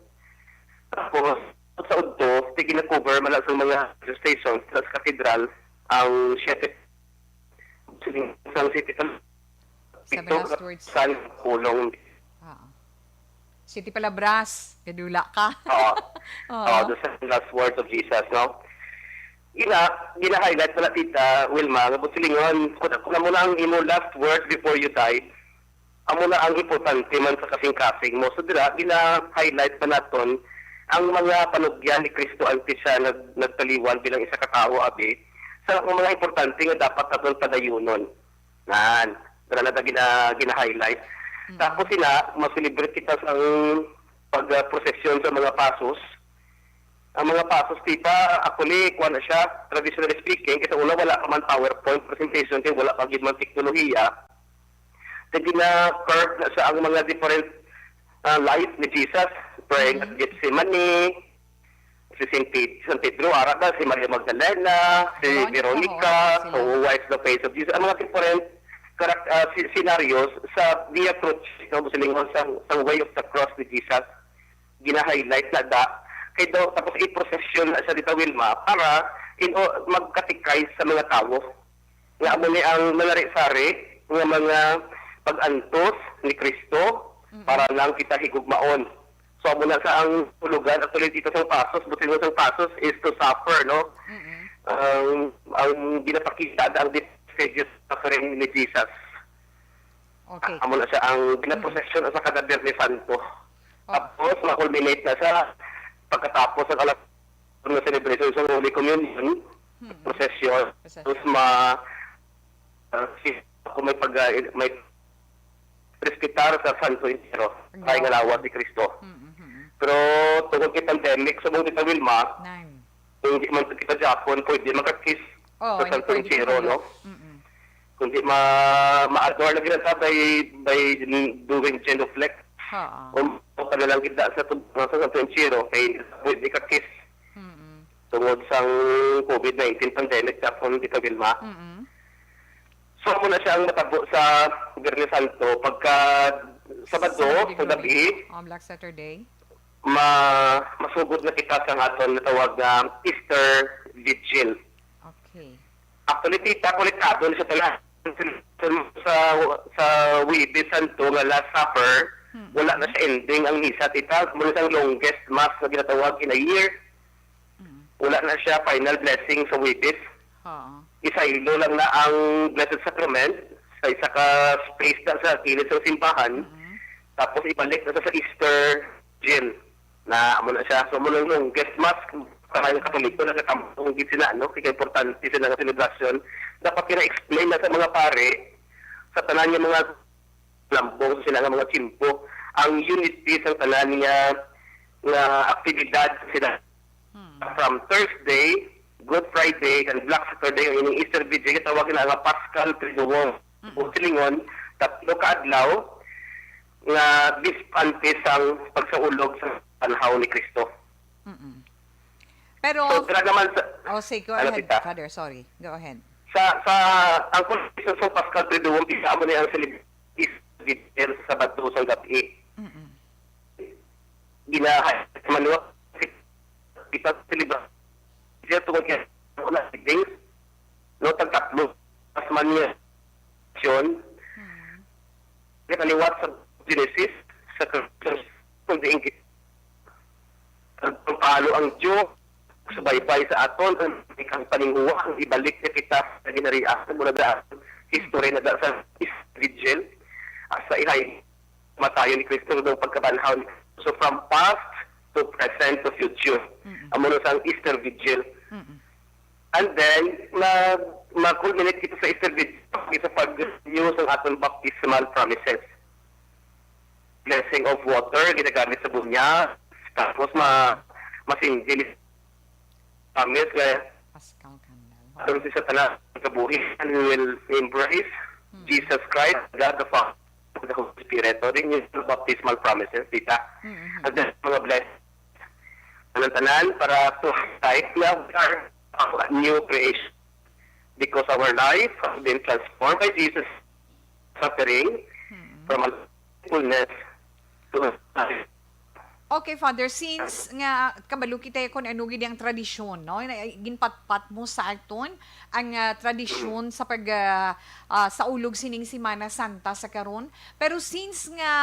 Tapos, sa udto, sige na cover man lang sa mga stations, sa katedral, ang siyete, sa city, Sa last words. Sa pulong. Oo. City Palabras, gadula ka. Oo. Oo, doon sa last words of Jesus, no? Gina, gina-highlight pala, Tita Wilma, nga busilingon, kung, kung amo na ang imo last words before you die, amo na ang importante man sa kasing-kasing mo. So, dira, gina-highlight pa naton ang mga panugyan ni Kristo antes siya nag, nagtaliwan bilang isa ka tawo, abi, sa mga importante nga dapat naton padayunon. Nan, dira na ta gina, gina-highlight. Tapos sila, ma-celebrate kita sa pag-, ah, prosesyon sa mga pasos. Ang mga pasos, Tita, actually, kuha na siya, traditionally speaking, kasi una wala pa man PowerPoint presentation, kay wala pa gid man teknolohiya. Kay gina-curve na siya ang mga different, ah, life ni Jesus, praying at Gethsemane, si Saint Ped-, San Pedro, ara na, si Maria Magdalena, si Veronica, who wipes the face of Jesus. Ang mga different karak-, ah, si-, scenarios sa Via Crucis, no, silingon sa, sa way of the cross ni Jesus, gina-highlight na da. Kay daw, tapos i-procession na siya dito, Wilma, para in, o, magkatikay sa mga tawo. Nga amo ni ang manari-sari nga mga pag-antos ni Kristo para lang kita higugmaon. So, amo na sa ang tulugan, actually, dito sa pasos, busilingon sa pasos is to suffer, no? Ang, ang ginapakita na ang stages of suffering ni Jesus. Okay. Amo na siya ang ginaprosesyon sa kada Biyernes Santo. Tapos, ma-culminate na sa pagkatapos ng alas nga celebration sa Holy Communion, procession. Procession. Tapos, ma-, ah, si, ako may pag-, ah, may respetar sa Santo Entierro, kay nga lawas ni Kristo. Pero tungod kay pandemic, sa mong Tita Wilma, hindi man kita Japon, pwede makakiss sa Santo Entierro, no? Kundi ma, ma-adore lagi lang ta by, by doing genuflect. O, o ka na lang kita sa tub-, sa Santo Entierro, kay pwede ka kiss. Tungod sang COVID nineteen pandemic, Japon, Tita Wilma. So, amo na siya ang matabo sa Biyernes Santo. Pagka Sabado, sa gabi, um, Black Saturday, ma-, masugod na kita sa aton natawag nga Easter Vigil. Okay. Actually, Tita, konektado na siya tanan. Sa, sa Huwebes Santo nga Last Supper, wala na siya ending ang misa, Tita. Muna siyang longest mass na ginatawag in a year. Wala na siya final blessing sa Huwebes. Isaylo lang na ang Blessed Sacrament sa isa ka space na sa kilid sa simbahan. Tapos ibalik na sa, sa Easter Vigil. Na amo na siya. So, amo nang longest mass, sa mga Katoliko, nagkatambong gid sila, no? Kaya importante sila nga selebrasyon. Dapat kina-explain na sa mga pare, sa tanan nga mga lambong sa sila nga mga tiyempo, ang unity sa tanan nga, nga aktibidad sa sila. From Thursday, Good Friday, and Black Saturday, ang ining Easter Vigil, tawag na nga Paschal Triduum. O silingon, tatlo ka adlaw nga bis-, antes sang pagsaulog sa banhaw ni Kristo. Pero, So, tira naman sa, oh, say, go ano, ahead, Tita? Father, sorry. Go ahead. Sa, sa, ang Constitution sa Paschal Triduum, kita mo na ang celebration sa Sabado sa gabi. Ginahay manuwa, kita celebration tungkol kaya wala days, no, tagtatlo, mas man niya, yun, nakaliwat sa Genesis, sa Christmas, kung diin kita, ang palo ang Diyos, subaybay sa aton, ang, ang paninguha, ang ibalik niya kita sa ginarian, mula daan, history na da sa Israel, asa ihay, matayo ni Kristo, ng pagkabanhaw ni Kristo. So, from past to present to future, amo na sa ang Easter Vigil. And then, ma-, ma-culminate kita sa Easter Vigil sa pag-renew sa aton baptismal promises. Blessing of water, ginagamit sa bunya. Tapos, ma-, masindi ni promise nga Paschal candle. Aron sa tanan nga kabuhi, and we will embrace Jesus Christ, God the Father, the Holy Spirit, o rin yung baptismal promises, tita. Mm-hmm. And then, mga blessings. Ang tanan para to have life na we are a new creation because our life has been transformed by Jesus' suffering, mm-hmm, from a fullness to a Okay, Father, since nga kabalo kita kon ano gid ang tradisyon, no? Na ginpatpat mo sa aton ang, ah, tradisyon sa pag, ah, ah, sa ulog sining Semana Santa sa karon. Pero since nga,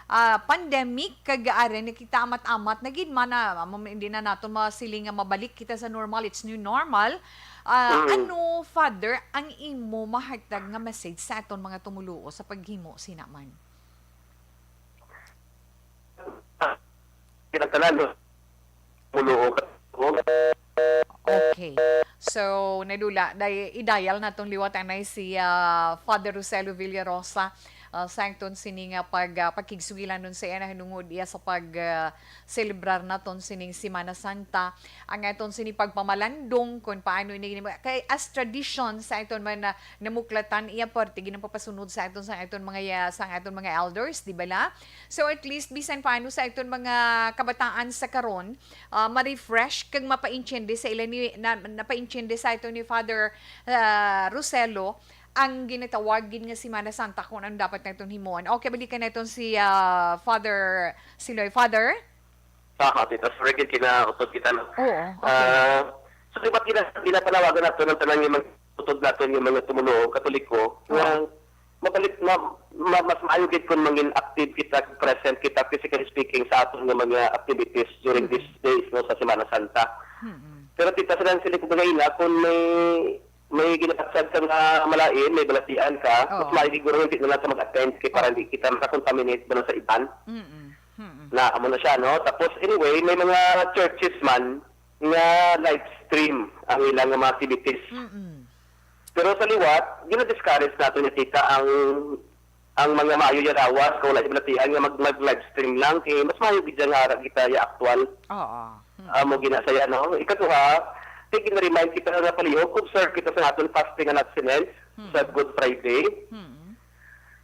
ah, pandemic, kag ari na kita amat-amat na gid man, ah, mam-, hindi na naton masiling nga mabalik kita sa normal, it's new normal. Ah, mm, ano, Father, ang imo mahatag nga message sa aton mga tumuluo sa paghimo sina man? Kinahanglan, no? Mulo ka. Okay. So, nadula, day, i-dial naton liwat anay si, ah, Father Roselo Villarosa, ah, sa aton sini nga pag, ah, pakigsugilanon sa iya nahinungod iya sa pag, ah, selebrar naton sining Semana Santa. Ang aton sini pagpamalandong kung paano ini, kay as tradition sa aton man na namuklatan, iya parte ginapapasunod sa aton, sa aton mga ya-, sa aton mga elders, di ba la? So, at least, bisan paano sa aton mga kabataan sa karon, ah, ma-refresh kag mapaintiende sa ila ni, na, napaintiende sa aton ni Father, ah, Roselo ang ginatawag gid nga Semana Santa kung ano dapat naton himuon. Okay, balikan naton si, ah, Father Siloy. Father? Aha, tita. Sorry, kay kinautod kita, no? Oo, okay. Ah, so, di ba gina-, ginapanawagan nato ng tanan yung mga utod nato yung mga tumulong Katoliko, oo, na mabalik, ma-, ma-, mas maayo gid kung mangin active kita, present kita, physically speaking, sa aton nga mga activities during, mm, these days, no, sa Semana Santa. Mm-mm. Pero, tita, sa lang sila ko bagay na, kung may, may ginapatsag ka nga malain, may balatian ka, mas, oo, maayo siguro hindi na lang ka mag-attend kay para, oo, hindi kita makakontaminate ba na sa iban. Mm-mm. Mm-mm. Na, amo na siya, no? Tapos, anyway, may mga churches man nga live stream ang ilang mga activities. Mm-mm. Pero sa liwat, gina-discourage nato ni tita ang, ang mga maayo ya lawas kung wala sila tiyan nga mag, mag-live stream lang, kay mas maayo gid nga ara kita ya aktual. Oo. Mm. Amo gina saya, no? Ikaduha, kay gina-remind kita nga palihog, observe kita sa aton fasting and abstinence, mm, sa Good Friday. Mm.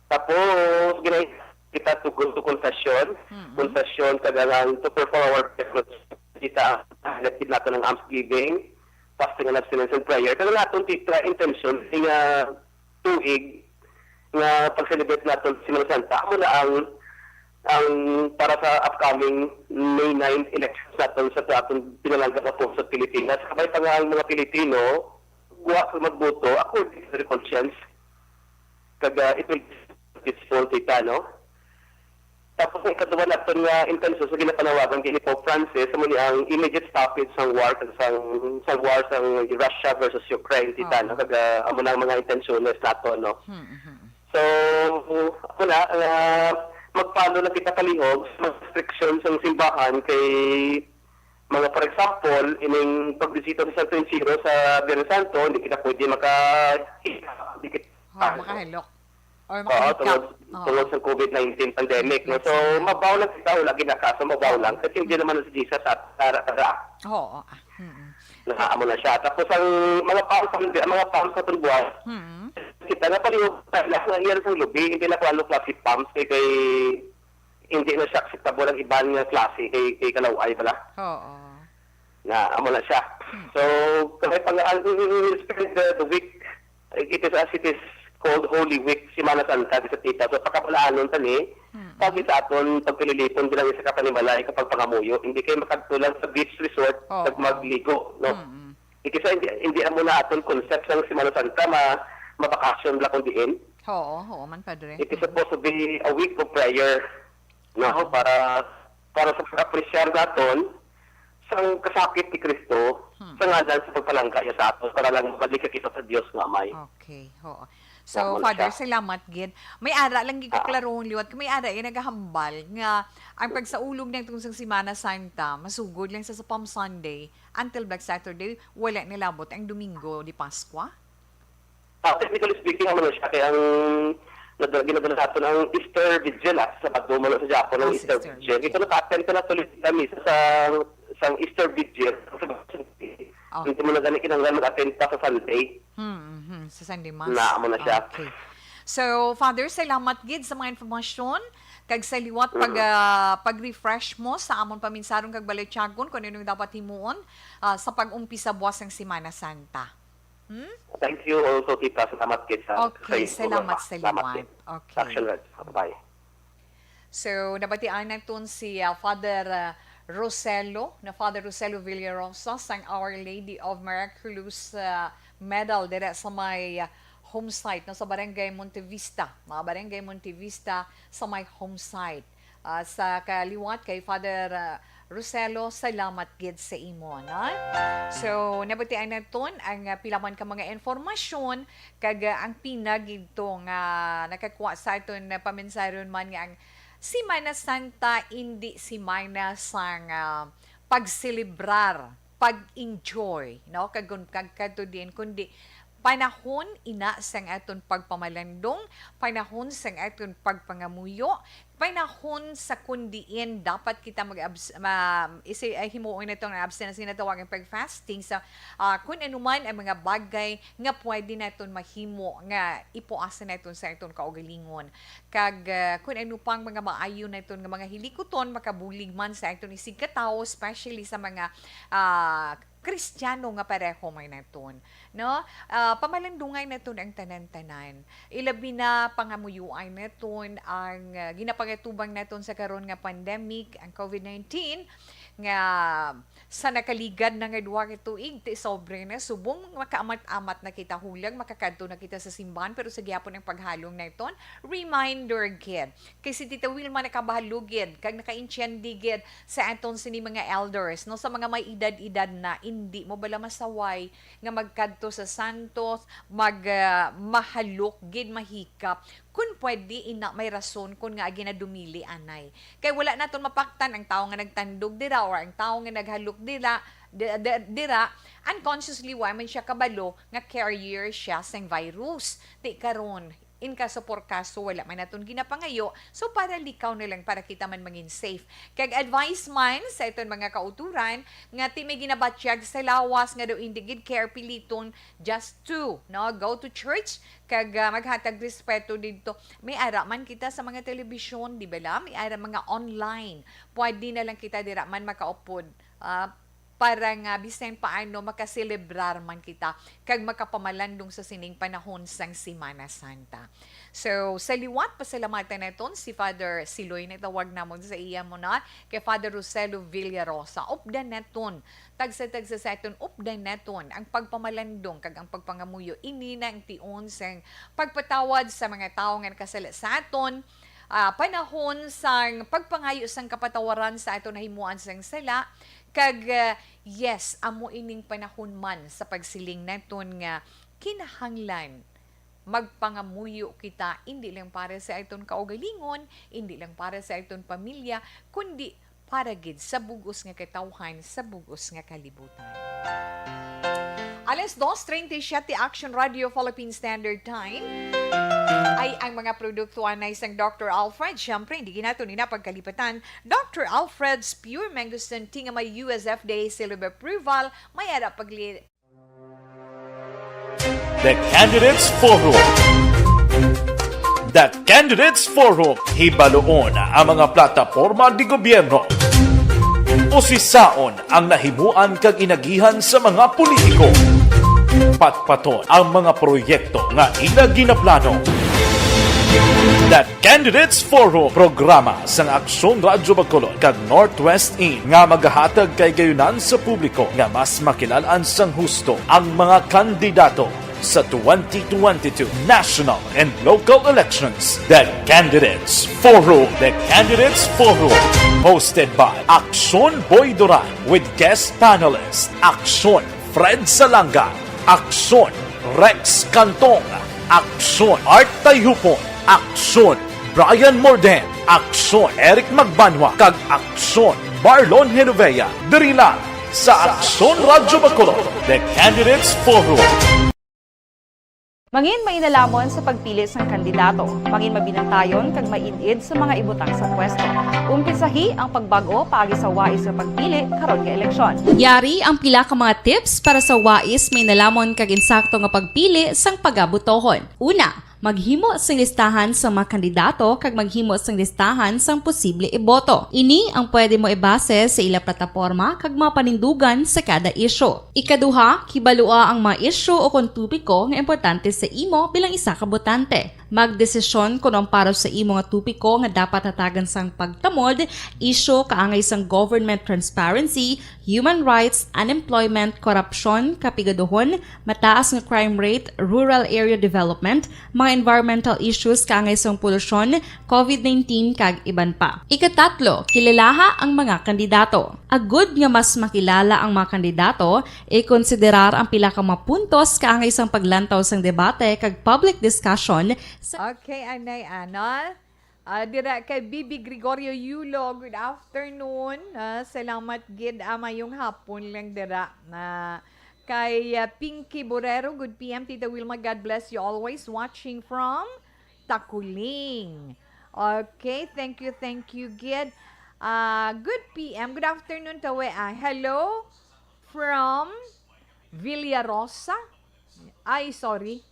Tapos, gina-, kita to go to confession. Mm-mm. Confession, kag ang to perform our prayers. Kita ang natin nato ng almsgiving, fasting and abstinence and prayer. Kag ang aton tita intention nga tuig nga pag-celebrate naton sa Semana Santa, amo na ang, ang para sa upcoming May nine elections naton sa, sa aton pinalangga nga post sa Pilipinas. Kabay pa nga ang mga Pilipino, wa sa magboto according to their conscience. Kag, ah, it will be peaceful, tita, no? Tapos ang ikaduha naton nga intensyon sa ginapanawagan kay ni Pope Francis, amo ni ang immediate stoppage sang war, sang, sang war sang Russia versus Ukraine, tita, no? Oo. Kag, ah, amo na ang mga intensyones nato, no? Hmm, mhm. So, ako na, ah, mag-follow lang kita palihog sa mga restriction sang simbahan kay mga, for example, ining pagbisita sa Santo Encierro sa Biyernes Santo, hindi kita pwede maka-, hindi kita Oo, makahilok. Or Oo, makahikap. Tungod, Oo. Tungod sa covid nineteen pandemic, no? So, yes, ma'am. Mabaw lang kita, wala ginakaso, mabaw Oo. Lang. Kasi hindi naman si Jesus at tara, tara. Oo, ah, mm-mm. Nakaamo na siya. Tapos ang mga pounds, ang mga pounds sa tulbuhan, Mm-mm. Kita nga palihog, kailangan nga iya sa lubi, hindi na kung ano klase pumps, kay, kay hindi na siya acceptable ang iban nga klase, kay, kay kalaway pala. Oo. Na, amo na siya. Hmm. So, kami pang, ang spend the, the week, it is as it is called Holy Week, Semana Santa, di sa tita. So, pakabalaanon ta ni, Mm-mm. Pag sa aton pagpililipon bilang isa ka panimalay, kapag pangamuyo, hindi kayo makagtulang sa beach resort, Oo. Pag magligo, no? Mm-mm. It is, hindi, hindi amo na aton concept sang Semana Santa, ma-, mabakasyon lang kung diin. Oo, oo man, Padre. It is Mm. Supposed to be a week of prayer, no? Oo. Para, para sa pag-apresyar naton sang kasakit ni Cristo, Hmm. Sa ngalan sa pagpalangga niya sa aton, para lang mabalik kita sa Dios nga Amay. Okay, oo. So, Tama na Father, siya. Salamat gid. May ara lang gid Ah. Kaklarohon liwat, kay may ara yung nagahambal nga ang pagsaulog ng tungod sang Semana Santa, masugod lang sa, sa Palm Sunday, until Black Saturday, wala nilabot ang Domingo de Pascua? Ah, technically speaking, ano na siya, kaya ang nada-, ginadala natin ang Easter Vigil, ah, sa Sabado, man sa Japon, ang Ah, sa Easter Easter Vigil. Vigil. Ito, naka-attend ko na tuloy sa misa sa, sa Easter Vigil. Oh. Hindi mo na gani kinahanglan mag-attend pa sa Sunday. Hmm, mhm, sa Sunday Mass. Na, amo na siya. Okay. So, Father, salamat gid sa mga informasyon. Kag sa liwat pag, Mm. ah, pag-refresh mo sa amon paminsaron kag balatyagon kung anong dapat himuon, ah, sa pag-umpisa buwas sang Semana Santa. Hmm? Thank you also, Tita. Salamat gid sa, Okay, sa info. Salamat sa liwat. Gid. Okay. Action Red. Bye. So, nabatian naton si, ah, Father, ah, Roselo, na Father Roselo Villarosa sang Our Lady of Miraculous, ah, Medal dira sa may, ah, home site, no, sa Barangay Montevista, mga Barangay Montevista sa may home site. Ah, sa kaliwat kay Father, ah, Roselo, salamat gid sa imo, no? So, nabatian naton ang, ah, pila man ka mga informasyon, kag, ah, ang pinagidto nga nakakuha sa aton na paminsaron man nga ang Semana Santa indi semana sang, ah, pagselebrar, pag-enjoy, no? Kag kun-, kag kadto din, kundi panahon ina sang aton pagpamalandong, panahon sang aton pagpangamuyo, panahon sa kun diin dapat kita mag-abs-, ma-, isi-, ay, himuon naton ang abstinence nga natawag ang pag-fasting sa, ah, kun ano man ang mga bagay nga pwede naton mahimo nga ipuasa naton sa aton kaugalingon. Kag, ah, kun ano pang mga maayo naton nga mga hilikuton, makabulig man sa aton isigkatawo, especially sa mga, ah, Kristiyano nga pareho man naton, no? Ah, pamalandungay naton ang tanan-tanan. Ilabi na pangamuyuan naton ang, ah, ginapangatubang naton sa karon nga pandemic, ang covid nineteen, nga sa nakaligad na nga duha ka tuig, ti sobre na, subong makaamat-amat na kita, hulag makakadto na kita sa simbahan, pero sa gihapon ang paghalong naton, reminder gid. Kay si Tita Wilma nakabahalo gid, kag nakaintiende gid sa aton sini mga elders, no, sa mga may edad-edad na, indi mo bala masaway nga magkadto sa santos, mag, ah, mahalok gid, mahikap, kun pwede ina may rason kun nga ginadumili anay. Kay wala naton mapaktan ang tawo nga nagtandog dira or ang tawo nga naghalok dira, di-, di-, dira, unconsciously, wa man siya kabalo nga carrier siya sang virus. Ti karon, in kaso por kaso, wala man naton ginapangayo, so para likaw na lang, para kita man mangin safe. Kag advice man sa iton mga kauturan nga ti may ginabatyag sa lawas nga daw indi gid care piliton, just to, no, go to church kag, ah, maghatag respeto didto. May ara man kita sa mga telebisyon, di ba la? May ara mga online. Pwede na lang kita dira man makaupod, ah, para nga bisan paano makaselebrar man kita kag makapamalandong sa sining panahon sang Semana Santa. So, sa liwat, pasalamatan naton si Father Siloy, na tawag namon sa iya mo na, kay Father Roselo Villarosa. Updan naton, tagsa-tagsa sa aton, updan naton ang pagpamalandong kag ang pagpangamuyo. Ini na ang tion sang pagpatawad sa mga tawo nga nakasala sa aton, ah, panahon sang pagpangayo sang kapatawaran sa aton nahimuan sang sala, kag, ah, yes, amo ining panahon man sa pagsiling naton nga kinahanglan magpangamuyo kita, indi lang para sa aton kaugalingon, indi lang para sa aton pamilya, kundi para gid sa bug-os nga katawhan, sa bug-os nga kalibutan. Alas dos treinta y siete, Action Radio Philippine Standard Time. Ay, ang mga produkto anay sang Doctor Alfred, syempre, hindi naton ina pagkalipatan. Doctor Alfred's Pure Mangosteen Tea nga may U S F D A seal of approval, may ara pagli-, The Candidates Forum. The Candidates Forum. Hibaluon ang mga plataporma di gobyerno. Usisaon ang nahimuan kag inagihan sa mga politiko. Patpaton ang mga proyekto nga ila ginaplano. The Candidates Forum, programa sang Aksyon Radyo Bacolod kag Northwest In, nga magahatag kay gayunan sa publiko nga mas makilal-an sang husto ang mga kandidato sa twenty twenty-two national and local elections. The Candidates Forum. The Candidates Forum. Hosted by Aksyon Boy Duran with guest panelist Aksyon Fred Salanga, Aksyon Rex Cantong, Aksyon Art Tayhupon, Aksyon Brian Morden, Aksyon Eric Magbanwa, kag Aksyon Marlon Genovea. Diri lang sa Aksyon Radyo Bacolod, The Candidates Forum. Mangin mainalamon sa pagpili sang kandidato. Mangin mabinantayon kag maid-id sa mga ibutang sa pwesto. Umpisahi ang pagbag-o paagi sa wais nga pagpili karon nga eleksyon. Yari ang pila ka mga tips para sa wais, mainalamon kag insakto nga pagpili sang pagabutohon. Una, maghimo sing listahan sa mga kandidato kag maghimo sing listahan sang posible iboto. Ini ang pwede mo ibase sa ila plataporma kag mga panindugan sa kada isyu. Ikaduha, kibalua ang mga isyu o kon topiko nga importante sa imo bilang isa ka botante. Magdesisyon kon ang para sa imo nga topiko nga dapat hatagan sang pagtamod, isyu kaangay sang government transparency, human rights, unemployment, korupsyon, kapigaduhon, mataas nga crime rate, rural area development, mga environmental issues kaangay sang polusyon, covid nineteen, kag iban pa. Ikatatlo, kilalaha ang mga kandidato. Agud nga mas makilala ang mga kandidato, ikonsiderar ang pila ka mga puntos kaangay sang paglantaw sang debate kag public discussion sa Okay, anay, ano? Ah, dira kay Bibi Gregorio Yulo, good afternoon. Ah, salamat gid, ah, mayong hapon lang dira. Na kay, ah, Pinky Borrero, good P M, Tita Wilma, God bless you always. Watching from Takuling. Okay, thank you, thank you gid. Ah, good P M, good afternoon, Tawe. Ah, hello from Villarosa. Ay, sorry.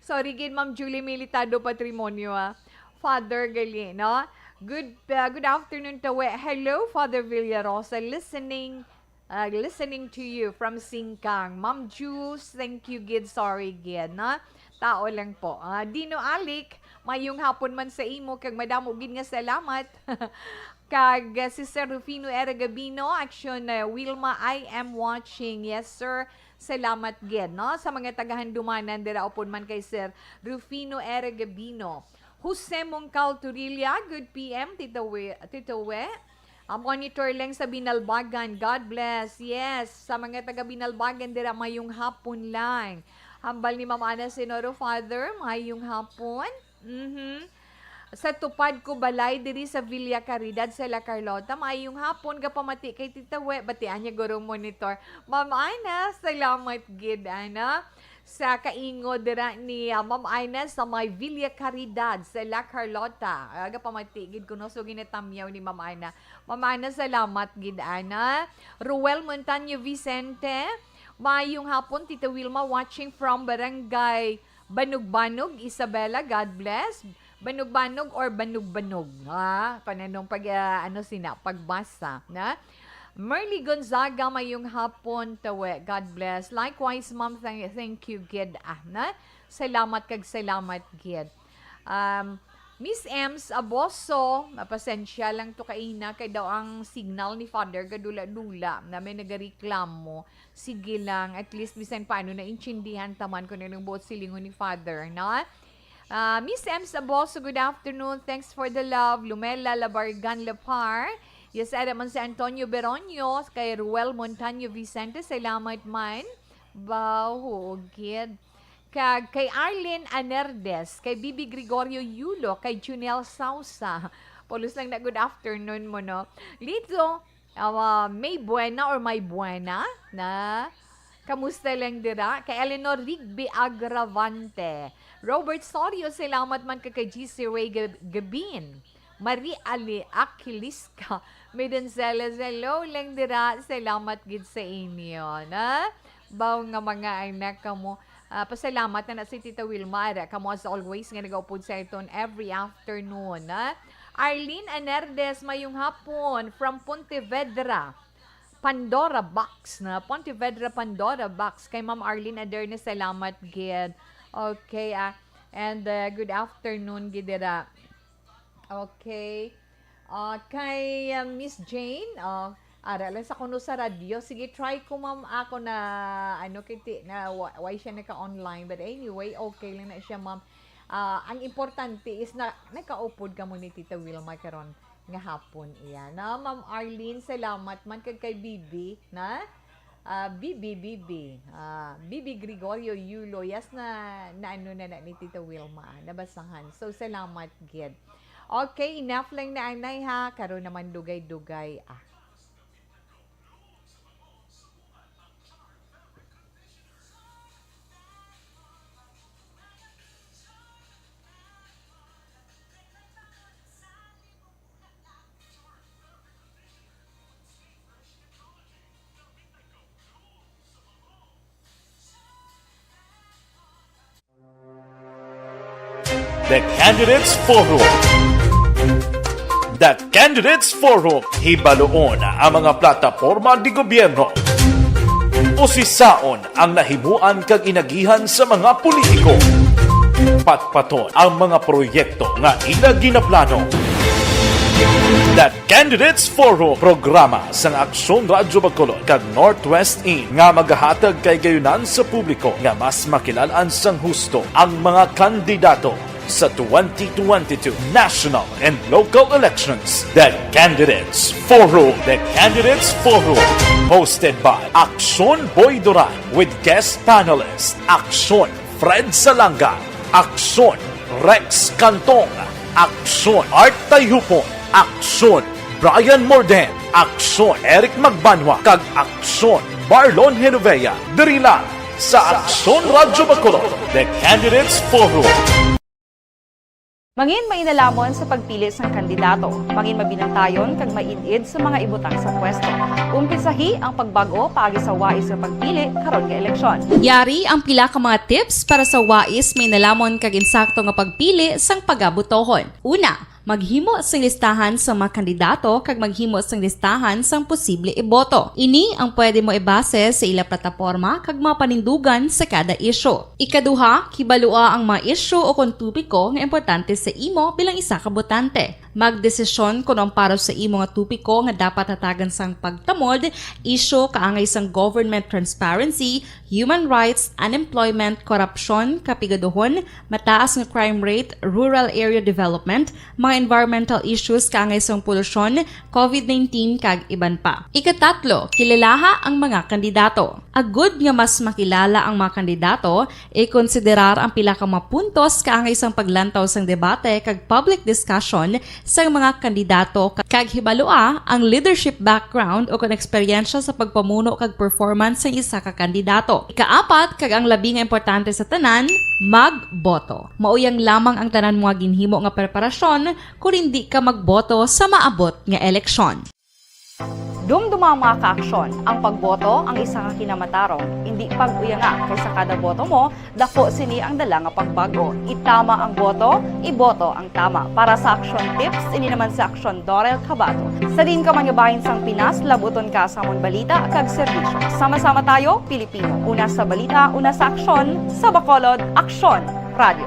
Sorry gid, Ma'am Julie Militado Patrimonio, ah. Father gali, no? Good, uh, good afternoon, Tawe. Hello, Father Villarosa. Listening, uh, listening to you from Singkang. Ma'am Jules, thank you gid. Sorry gid, no? Tao lang po. Ah, Dino Alic, mayong hapon man sa imo, kag madamo gid nga salamat. Kag, uh, Sister Rufino Era Gabino, action, uh, Wilma, I am watching. Yes, sir. Salamat gid, no? Sa mga tagahandumanan dira upod man kay Sir Rufino Era Gabino. Jose Mongcal Turilla, good P M, Tito We, Tito We. Ah, monitor lang sa Binalbagan. God bless. Yes, sa mga taga Binalbagan dira, mayong hapon lang. Hambal ni Ma'am Ana Senoro, Father, mayong hapon. Mhm. Sa tupad ko balay diri sa Villa Caridad sa La Carlota. Maayong hapon, gapamati kay Tita We. Batian niya gurong monitor. Ma'am Ana, salamat gid, ana. Sa kaingo dira ni, ah, Ma'am Ana sa may Villa Caridad sa La Carlota. Ah, gapamati gid kuno, so ginatamyaw ni Ma'am Ana. Ma'am Ana, salamat gid, ana. Ruel Montaño Vicente, maayong hapon, Tita Wilma, watching from Barangay Banugbanog, Isabela, God bless. Banugbanog or Banugbanog? Ah, pananong pag, ah, ano sina, pagbasa, na? Merly Gonzaga, mayong hapon, Tawe. God bless. Likewise, ma'am, thank, thank you, gid, ah, na? Salamat kag salamat, gid. Um, Miss Ems Aboso, mapasensya lang to kaina, kay daw ang signal ni Father gadula-dula, na may nagareklamo. Sige lang, at least bisan paano naintindihan ta man kung anong buot silingon ni Father, no? Ah, Miss Ems Aboso, good afternoon. Thanks for the love. Lumela Labargan Lapar. Yes, ada man si Antonio Beronio, kay Ruel Montaño Vicente. Salamat man. Baw, huugid. Kag kay Arlene Anerdes, kay Bibi Gregorio Yulo, kay Junel Sausa. Pulos lang na good afternoon mo, no? Lito, awa, may buena or may buena na? Kamusta lang dira? Kay Eleanor Rigby Agravante. Robert Sorio, salamat man ka kay G C Ray Gab-, Gabin. Marie Ali Aquilista. May Donceles, hello lang dira. Salamat gid sa inyo, na? Baw nga mga anak kamo. Ah, pasalamat na, na si Tita Wilma, ara, kamo as always nga nagaupod sa iton every afternoon, ha? Arlene Anerdes, mayong hapon from Pontevedra, Pandora Box, na? Pontevedra, Pandora Box. Kay Ma'am Arlene Adernes, salamat gid. Okay, ah, and, uh, good afternoon gid dira. Okay. Ah, kay, ah, Miss Jane, ah, ara lang sa kuno sa radyo. Sige, try ko, ma'am. Ako na, ano, kay ti-, na, wa-, why siya naka-online? But anyway, okay lang na siya, ma'am. Ah, ang importante is na nakaupod kamo ni Tita Wilma karon nga hapon iya. Na, Ma'am Arlene, salamat man kag kay Bibi, na? Ah, Bibi, Bibi. Ah, Bibi Gregorio Yulo. Yes, na, na ano na, na ni Tita Wilma, nabasahan. So, salamat gid. Okay, enough lang na anay ha. Karon naman dugay-dugay, ah. The Candidates Forum. The Candidates Forum, hibaluon ang mga plataporma de gobyerno. Usisaon ang nahimuan kag inagihan sa mga politiko. Patpaton ang mga proyekto nga ila ginaplano. The Candidates Forum, programa sang Aksyon Radyo Bacolod kag Northwest In nga magahatag kahigayonan sa publiko nga mas makilalaan sang husto ang mga kandidato sa twenty twenty-two national and local elections. The Candidates Forum. The Candidates Forum, hosted by Aksyon Boy Duran with guest panelist Aksyon Fred Salanga, Aksyon Rex Cantong, Aksyon Art Tayhupon, Aksyon Brian Morden, Aksyon Eric Magbanwa, kag Aksyon Marlon Genovea, diri lang sa Aksyon Radyo Bacolod, The Candidates Forum. Mangin mainalamon sa pagpili sang kandidato. Mangin mabinantayon kag maid-id sa mga ibutang sa pwesto. Umpisahi ang pagbag-o paagi sa wais nga pagpili karon nga eleksyon. Yari ang pila ka mga tips para sa wais, mainalamon kag insakto nga pagpili sang pagabotohon. Una, maghimo sing listahan sa mga kandidato kag maghimo sing listahan sang posible iboto. Ini ang pwede mo ibase sa ila plataporma kag mga panindugan sa kada isyu. Ikaduha, kibalua ang mga isyu o kon topiko nga importante sa imo bilang isa ka botante. Magdesisyon kon ang para sa imo nga topiko nga dapat hatagan sang pagtamod, isyu kaangay sang government transparency, human rights, unemployment, korupsyon, kapigaduhon, mataas nga crime rate, rural area development, mga environmental issues kaangay sang polusyon, covid nineteen, kag iban pa. Ikatatlo, kilalaha ang mga kandidato. Agud nga mas makilala ang mga kandidato, ikonsiderar ang pila ka mga puntos kaangay sang paglantaw sang debate kag public discussion sang mga kandidato, kag hibalua ang leadership background o kon eksperyensya sa pagpamuno kag performance sang isa ka kandidato. Ikaapat, kag ang labi nga importante sa tanan, magboto. Mauyang lamang ang tanan mo nga ginhimo nga preparasyon kon indi ka magboto sa maabot nga eleksyon. Dumduma ang mga kaaksyon, ang pagboto ang isa ka kinamatarong, indi pag-uyanga, kay sa kada boto mo, dako sini ang dala nga pagbago. Itama ang boto, iboto ang tama. Para sa Aksyon Tips, ini naman si Aksyon Dorel Cabato. Sa diin ka man nga bahin sang Pinas, labuton ka sa amon balita kag serbisyo. Sama-sama tayo, Pilipino. Una sa balita, una sa aksyon, sa Bacolod, Aksyon Radio.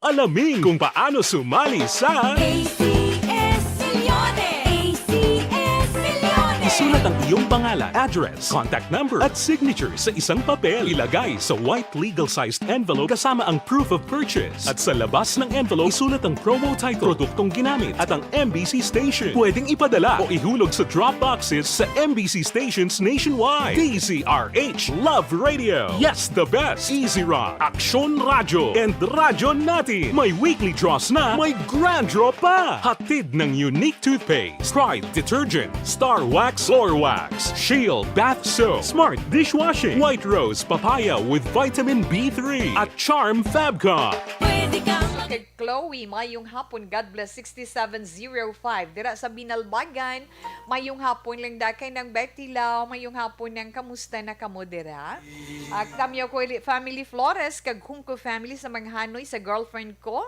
Alamin kung paano sumali sa A C S Misiones. A C S Misiones. Isulat ang iyong pangalan, address, contact number, at signature sa isang papel. Ilagay sa white legal-sized envelope kasama ang proof of purchase. At sa labas ng envelope, isulat ang promo title, produktong ginamit, at ang M B C station. Pwedeng ipadala o ihulog sa drop boxes sa M B C stations nationwide. D Z R H, Love Radio. Yes, the best. Easy Rock, Aksyon Radyo, and Radyo Natin. May weekly draws na, may grand draw pa. Hatid ng Unique Toothpaste, Pride Detergent, Star Wax Floor Wax, Shield Bath Soap, Smart Dishwashing, White Rose Papaya with Vitamin B three, at Charm Fabcon. Pwede kang Kay Chloe, mayong hapon. God bless, sixty-seven zero five. Dira sa Binalbagan, mayong hapon lang dakay ng Betty Lau. Mayong hapon nang, kamusta na kamo dira? Ah, kami ako, Family Flores, kag Junco family sa Manghanoy, sa girlfriend ko.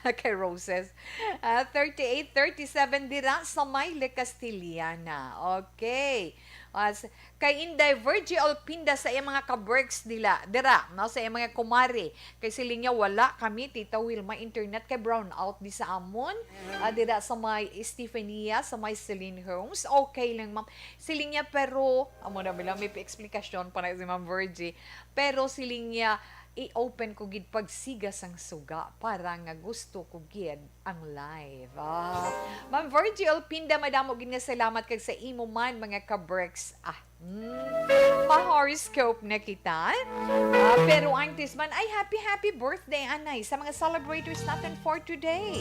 Kay Roses. Ah, thirty-eight thirty-seven dira sa Mayle, Castiliana. Okay. Ah, s-, kay Inday Virgie Olpinda sa iyang mga ka-Berks dila, dira, no, sa iyang mga kumare. Kay siling niya, "Wala kami, Tita Wilma, internet kay brown out di sa amon." Ah, dira sa may Estefania, sa may Celine Homes. Okay lang, ma'am. Siling niya, pero, amo na bilang may explanation pa na si Ma'am Virgie. Pero siling niya, "I-open ko gid pagsiga sang suga para nga gusto ko gid ang live." Ah. Ma'am Virgie Olpinda, madamo gid nga salamat kag sa imo man, mga ka-Berks. Ah, mm. Pa-horoscope na kita. Ah, pero antes man, ay, happy, happy birthday, anay, sa mga celebrators natin for today.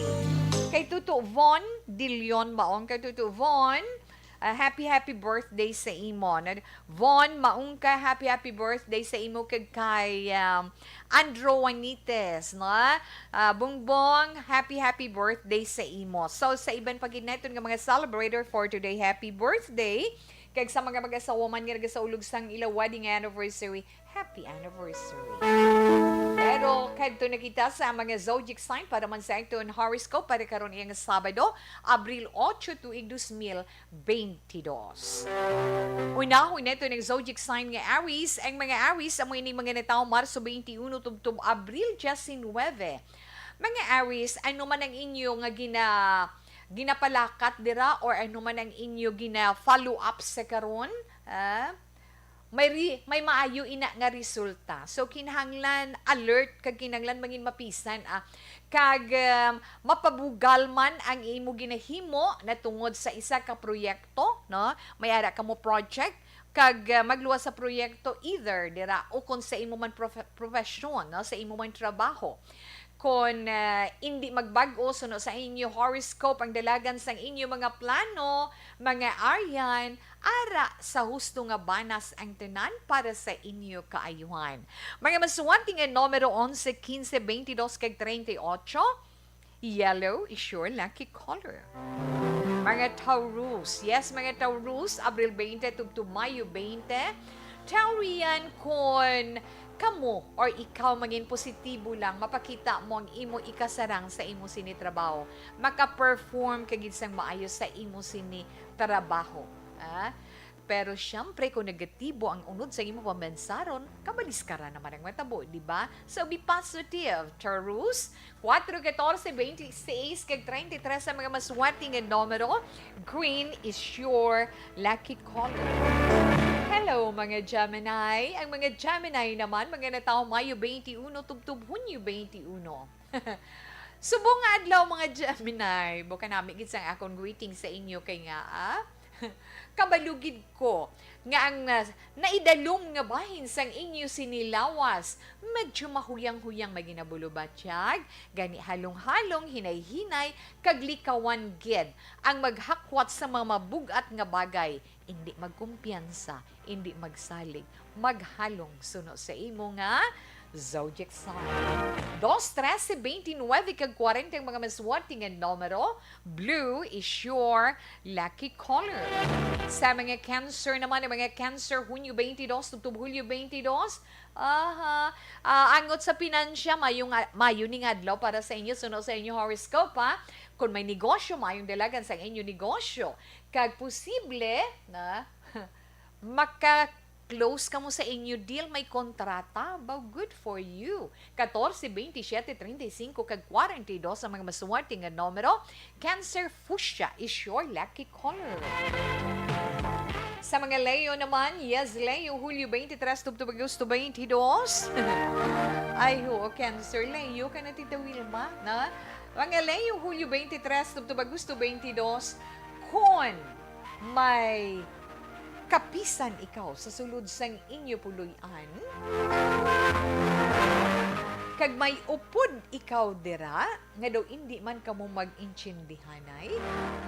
Kay Tuto Von De Leon, maong kay Tuto Von, ah, happy, happy birthday sa imo. Na, Von, maong ka, happy, happy birthday sa imo kag kay, um, Andrew Juanites, no? Ah, Bongbong, happy, happy birthday sa imo. So, sa iban pa gid naton nga mga celebrator for today, happy birthday Kag sa mga mag-asawa man nga nagasaulog sang ila wedding anniversary, happy anniversary. Pero kadto na kita sa mga zodiac sign para man sa aton horoscope para karon iyang Sabado, Abril otso, tuig dos mil benti dos. Unahon nato ang zodiac sign nga Aries. Ang mga Aries, amo ini mga natawo Marso twenty-one tubtob Abril diecinuebe. Mga Aries, ano man ang inyo nga gina ginapalakat dira or ano man ang inyo gina-follow up sa karon, ah, may ri-, may maayo ina nga resulta. So, kinahanglan alert kag kinahanglan mangin mapisan, ah, kag, um, mapabugal man ang imo ginahimo na tungod sa isa ka proyekto, no? May ara ka mo project, kag, ah, magluwas sa proyekto either dira o kung sa imo man profe-, profesyon, no? Sa imo man trabaho. Kon, ah, indi magbag-o suno sa inyo horoscope ang dalagan sang inyo mga plano, mga Aryan, ara sa husto nga banas ang tanan para sa inyo kaayuhan. Mga maswerte nga numero onse, kinse, bentidós, kag treinta y ocho, yellow is your lucky color. Mga Taurus, yes, mga Taurus, Abril bente tubtob Mayo bente, Taurian, kon kamo or ikaw mangin positibo lang, mapakita mo ang imo ikasarang sa imo sini trabaho. Maka-perform ka gid sang maayo sa imo sini trabaho. Ah? Pero siyempre, kung negatibo ang unod sa imo pambansaron, kabaliskara naman ang matabo, di ba? So, be positive, Taurus. Kuwatro, katorse, bentiseis, kag treinta y tres ang mga maswerte nga numero. Green is your lucky color. Hello, mga Gemini. Ang mga Gemini naman, mga natawo Mayo twenty-one tubtob Hunyo twenty-one. Subong nga adlaw, mga Gemini. Buka nami gid sang akon greeting sa inyo kay nga, ah, kabalo gid ko nga ang, ah, naidalom nga bahin sang inyo sini lawas medyo mahuyang-huyang maginabulo batyag, gani halong-halong, hinay-hinay, kag likawan gid ang maghakwat sa mga mabug-at nga bagay. Indi magkumpiyansa, indi magsalig, maghalong suno sa imo nga zodiac sign. Dos, trese, bentinuebe, kag kwarenta ang mga maswerte nga numero. Blue is your lucky color. Sa mga Cancer naman, ang mga Cancer, Hunyo twenty-two tubtob Hulyo twenty-two, aha, ah, angot sa pinansya, mayo nga, mayo ning adlaw para sa inyo, suno sa inyo horoscope, ha. Kung may negosyo, mayong dalagan sa inyo negosyo. Kag posible na maka-close kamo sa inyo deal, may kontrata, baw, good for you. Katorse, bentisiete, treinta y cinco, kag kwarenta y dos ang mga maswerte nga numero. Cancer, fuchsia is your lucky color. Sa mga Leo naman, yes, Leo, Hulyo twenty-three tubtob Agosto twenty-two. Ay, ho, Cancer, Leo ka na, Tita Wilma, na? Mga Leo, Hulyo twenty-three tubtob Agosto twenty-two, kon may kapisan ikaw sa sulod sang inyo puloy-an, kag may upod ikaw dira nga daw indi man kamo mag-intindihanay,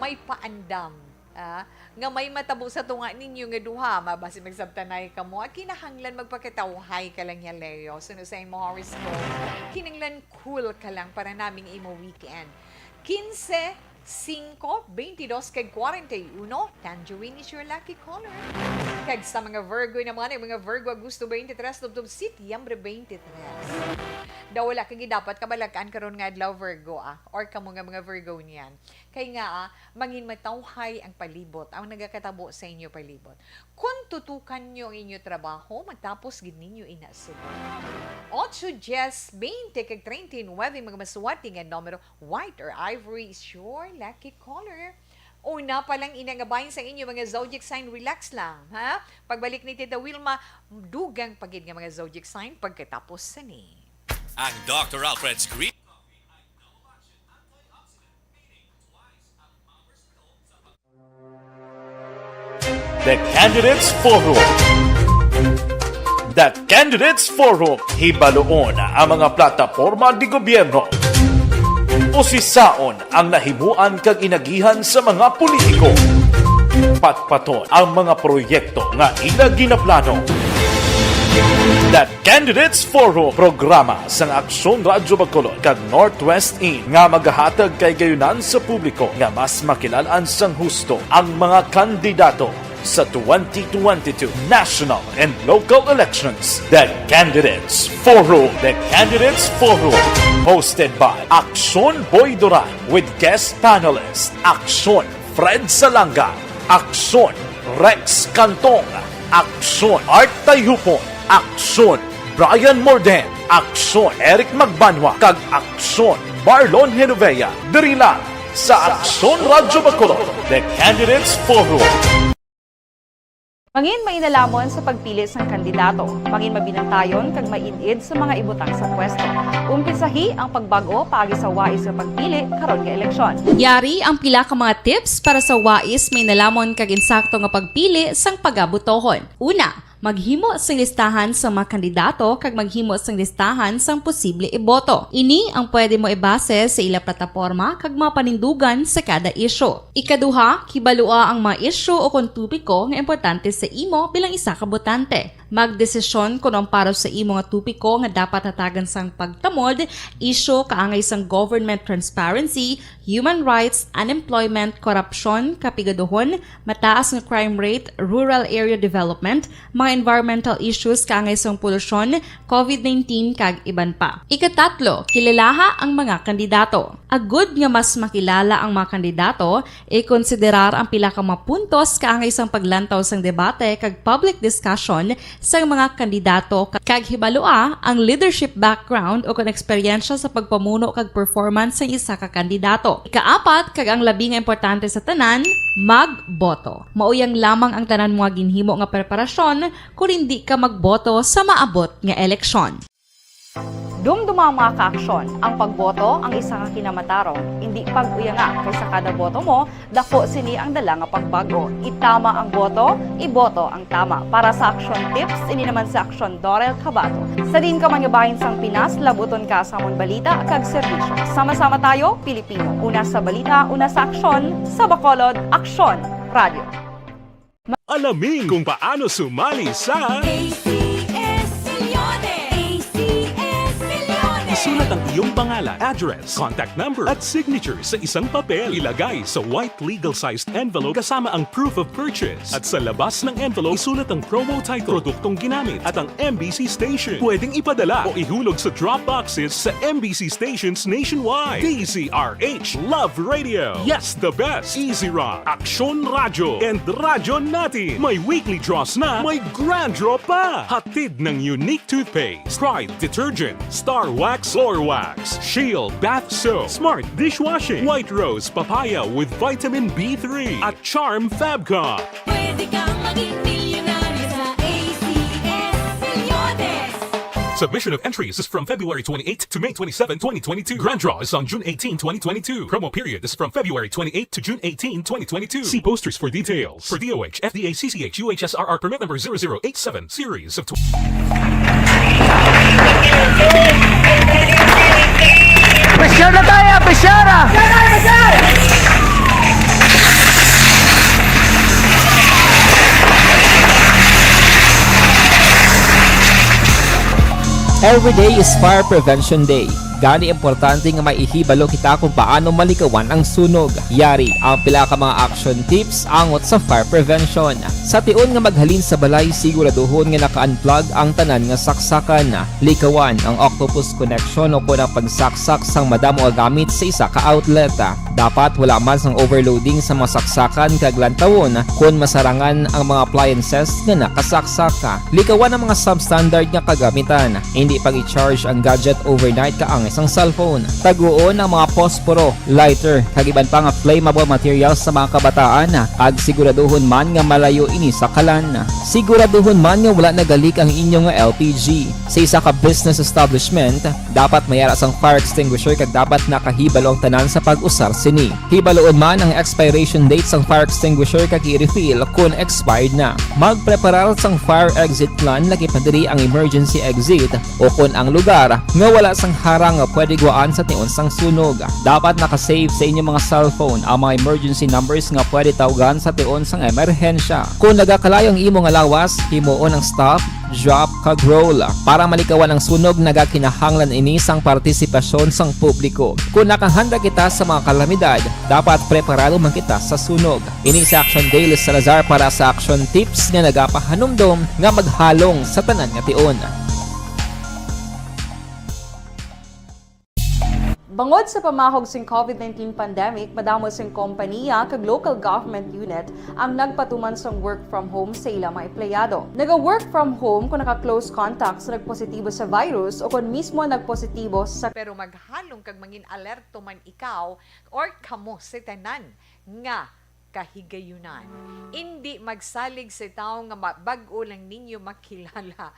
may paandam, ah, nga may matabo sa tunga ninyo nga duha, mabasi magsabtanay kamo, ah, kinahanglan magpakatawhay ka lang ya, Leo. Suno sa imo horoscope, kinahanglan cool ka lang para naming imo weekend. Kinse, singko, bentidós, kag kwarenta y uno, tangerine is your lucky color. Kag sa mga Virgo naman, ang mga Virgo, Agosto twenty-three tubtob Setyembre twenty-three. Daw wala ka gid dapat kabalakan karon nga adlaw, Virgo, ah, or kamo nga mga Virgonian. Kay nga, ah, mangin matawhay ang palibot, ang nagakatabo sa inyo palibot. Kon tutukan nyo ang inyo trabaho, matapos gid ninyo ina subong. Otso, diyes, bente, kag treinta y nuebe, mga maswerte nga numero, white or ivory is your lucky color. Una pa lang ina nga bahin sa inyo mga zodiac sign, relax lang, ha? Pagbalik ni Tita Wilma, dugang pa gid nga mga zodiac sign pagkatapos sa ni. Ang Doctor Alfred's Green Coffee ay double action antioxidant, meaning twice ang power sa loob sa pag- The Candidates Forum. The Candidates Forum, hibaluon ang mga plataporma de gobyerno. Usisaon ang nahimuan kag inagihan sa mga politiko. Patpaton ang mga proyekto nga ila ginaplano. The Candidates Forum, programa sang Aksyon Radyo Bacolod kag Northwest In nga magahatag kahigayonan sa publiko nga mas makilal-an sang husto ang mga kandidato. Sa twenty twenty-two national and local elections, the Candidates Forum. The Candidates Forum, hosted by Aksyon Boy Duran with guest panelist Aksyon Fred Salanga, Aksyon Rex Cantong, Aksyon Art Tayupon, Aksyon Brian Morden, Aksyon Eric Magbanwa, kag Aksyon Marlon Genovea. Diri lang sa Aksyon Radyo Bacolod, The Candidates Forum. Mangin mainalomon sa pagpili sang kandidato. Mangin mabinantayon kag maid-id sa mga ibutang sa pwesto. Umpisahi ang pagbag-o paagi sa wais nga pagpili karon nga eleksyon. Yari ang pila ka mga tips para sa wais, mainalomon kag insakto nga pagpili sang pagabotohon. Una, maghimo sing listahan sa mga kandidato kag maghimo sing listahan sang posible iboto. Ini ang pwede mo ibase sa ila plataporma kag mga panindugan sa kada isyu. Ikaduha, hibalua ang mga isyu o kon topiko nga importante sa imo bilang isa ka botante. Magdesisyon kon ang para sa imo nga topiko nga dapat hatagan sang pagtamod, isyu kaangay sang government transparency, human rights, unemployment, korupsyon, kapigaduhon, mataas nga crime rate, rural area development, mga environmental issues kaangay sang polusyon, covid nineteen, kag iban pa. Ikatatlo, kilalaha ang mga kandidato. Agud nga mas makilala ang mga kandidato, ikonsiderar ang pila ka mga puntos kaangay sang paglantaw sang debate kag public discussion sang mga kandidato, kag hibalua ang leadership background o kon eksperyensya sa pagpamuno kag performance sang isa ka kandidato. Ikaapat, kag ang labi nga importante sa tanan, magboto. Mauyang lamang ang tanan mo nga ginhimo nga preparasyon kon indi ka magboto sa maabot nga eleksyon. Dumduma ang mga kaaksyon, ang pagboto ang isa ka kinamatarong. Indi pag-uyanga, kay sa kada boto mo, dako sini ang dala nga pagbag-o. Itama ang boto, iboto ang tama. Para sa Aksyon Tips, ini naman si Aksyon Dorel Cabato. Sa diin ka man nga bahin sang Pinas, labuton ka sa amon balita kag serbisyo. Sama-sama tayo, Pilipino. Una sa balita, una sa aksyon, sa Bacolod, Aksyon Radio. Alamin kung paano sumali sa A C S Millones. A C S Millones. Isulat ang iyong pangalan, address, contact number, at signature sa isang papel. Ilagay sa white legal-sized envelope kasama ang proof of purchase. At sa labas ng envelope, isulat ang promo title, produktong ginamit, at ang M B C station. Pwedeng ipadala o ihulog sa drop boxes sa M B C stations nationwide. D Z R H Love Radio. Yes, the best. Easy Rock, Aksyon Radyo, and Radyo Natin. May weekly draws na, may grand draw pa. Hatid ng Unique Toothpaste, Pride Detergent, Star Wax Floor Wax, Shield Bath Soap, Smart Dishwashing, White Rose Papaya with Vitamin B three, at Charm Fabcon. Pwede kang maging milyonaryo sa A C S Millones. Submission of entries is from February twenty-eighth to May twenty-seven, twenty twenty-two. Grand draw is on June eighteen, twenty twenty-two. Promo period is from February twenty-eighth to June eighteen, twenty twenty-two. See posters for details. For D O H, F D A, C C H, U H S R R permit number zero zero eight seven, series of tw- Pressure na tayo! Pressure! Every day is Fire Prevention Day. Gani importante nga may ihibalo kita kung paano malikawan ang sunog. Yari ang pila ka mga action tips angot sa fire prevention. Sa tion nga maghalin sa balay, siguraduhon nga naka-unplug ang tanan nga saksakan. Likawan ang octopus connection o kon ang pagsaksak sang madamo nga gamit sa isa ka outlet. Dapat wala man sang overloading sa mga saksakan kag lantawon kon masarangan ang mga appliances nga nakasaksak. Likawan ang mga substandard nga kagamitan. Indi pag-i-charge ang gadget overnight kaangay sang cellphone. Taguon ang mga posporo, lighter, kag iban pa nga flammable materials sa mga kabataan, kag siguraduhon man nga malayo ini sa kalan. Siguraduhon man nga wala nagalik ang inyo nga L P G. Sa isa ka business establishment, dapat may ara sang fire extinguisher kag dapat nakahibalo ang tanan sa pag-usar sini. Hibaluon man ang expiration date sang fire extinguisher kag i-refill kon expired na. Magpreparar sang fire exit plan, lakip na diri ang emergency exit o kon ang lugar nga wala sang harang pwede gwaan sa tion sang sunog. Dapat naka-save sa inyong mga cellphone ang mga emergency numbers nga pwede tawgan sa tion sang emerhensya. Kung nagakalayo ang imo nga lawas, himuon ang stop, drop, kag roll. Para malikawan ang sunog, nagakinahanglan ini sang partisipasyon sang publiko. Kung nakahanda kita sa mga kalamidad, dapat preparado man kita sa sunog. Ini si Action Daily Salazar para sa Action Tips nga nagapahanumdom nga maghalong sa tanan nga tion. Bangod sa pamahog sing covid nineteen pandemic, madamo sing kompaniya kag local government unit ang nagpatuman sang work from home sa ila mga empleyado. Naga-work from home kung naka-close contact sa nagpositibo sa virus o kon mismo nagpositibo sa Pero maghalong kag mangin-alerto man ikaw or kamo sa tanan nga kahigayunan. Indi magsalig sa tawo nga ma-, bag-o lang ninyo makilala.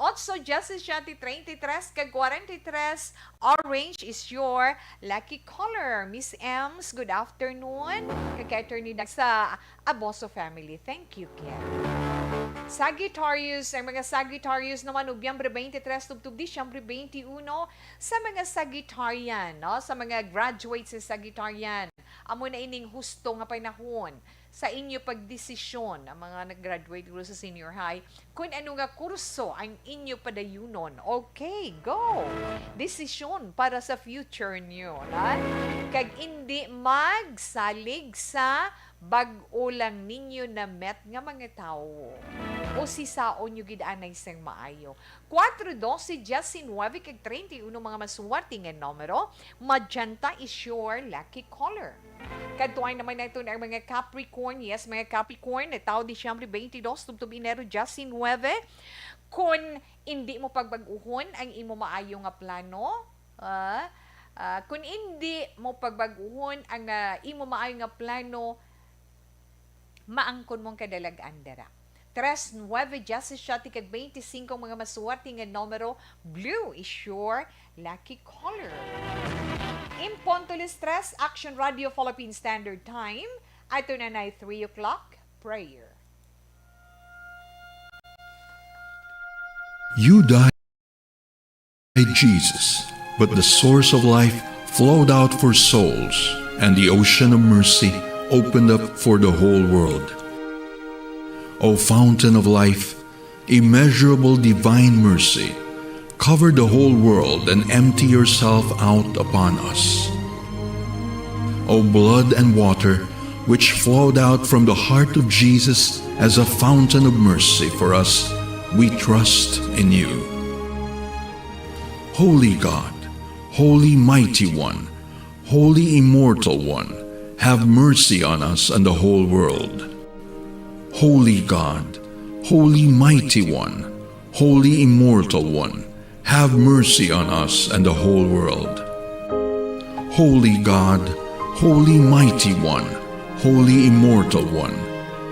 Otso, diyasisiete, treinta y tres, kag kwarenta y tres, orange is your lucky color. Miss Ems, good afternoon. Kag kay Attorney Dag sa Aboso family. Thank you, Ken. Sagittarius, ang mga Sagittarius naman, Nobyembre twenty-three tubtob Disyembre twenty-one, sa mga Sagittarian, no? Sa mga graduates sa Sagittarian, amo na ining husto nga panahon sa inyo pagdesisyon, ang mga nag-graduate guro sa senior high, kung ano nga kurso ang inyo padayunon. Okay, go! Desisyon para sa future niyo, na? Kag indi magsalig sa bag-o lang ninyo na-met nga mga tawo. O sisaon nyo gid anay sang maayo. Cuatro, doce, diecinuebe, kag treinta y uno mga maswerte nga numero. Magenta is your lucky color. Kadtuan naman nato ang mga Capricorn. Yes, mga Capricorn, na tawo Disyembre twenty-two, tubtob Enero diecinuebe. Kon indi mo pagbag-uhon ang imo maayo nga plano, ah, ah, kon indi mo pagbag-uhon ang, ah, imo maayo nga plano, maangkon mo ang kadalag-an dira. Tres, nuebe, diyasisiete, kag bente singko mga maswerte nga numero. Blue is your lucky color. In punto las tres, Action Radio Philippine Standard Time. Ato na na three o'clock prayer. You died, Jesus, but the source of life flowed out for souls, and the ocean of mercy opened up for the whole world. O fountain of life, immeasurable divine mercy, cover the whole world and empty yourself out upon us. O blood and water, which flowed out from the heart of Jesus as a fountain of mercy for us, we trust in you. Holy God, Holy Mighty One, Holy Immortal One, have mercy on us and the whole world. Holy God, Holy Mighty One, Holy Immortal One, have mercy on us and the whole world. Holy God, Holy Mighty One, Holy Immortal One,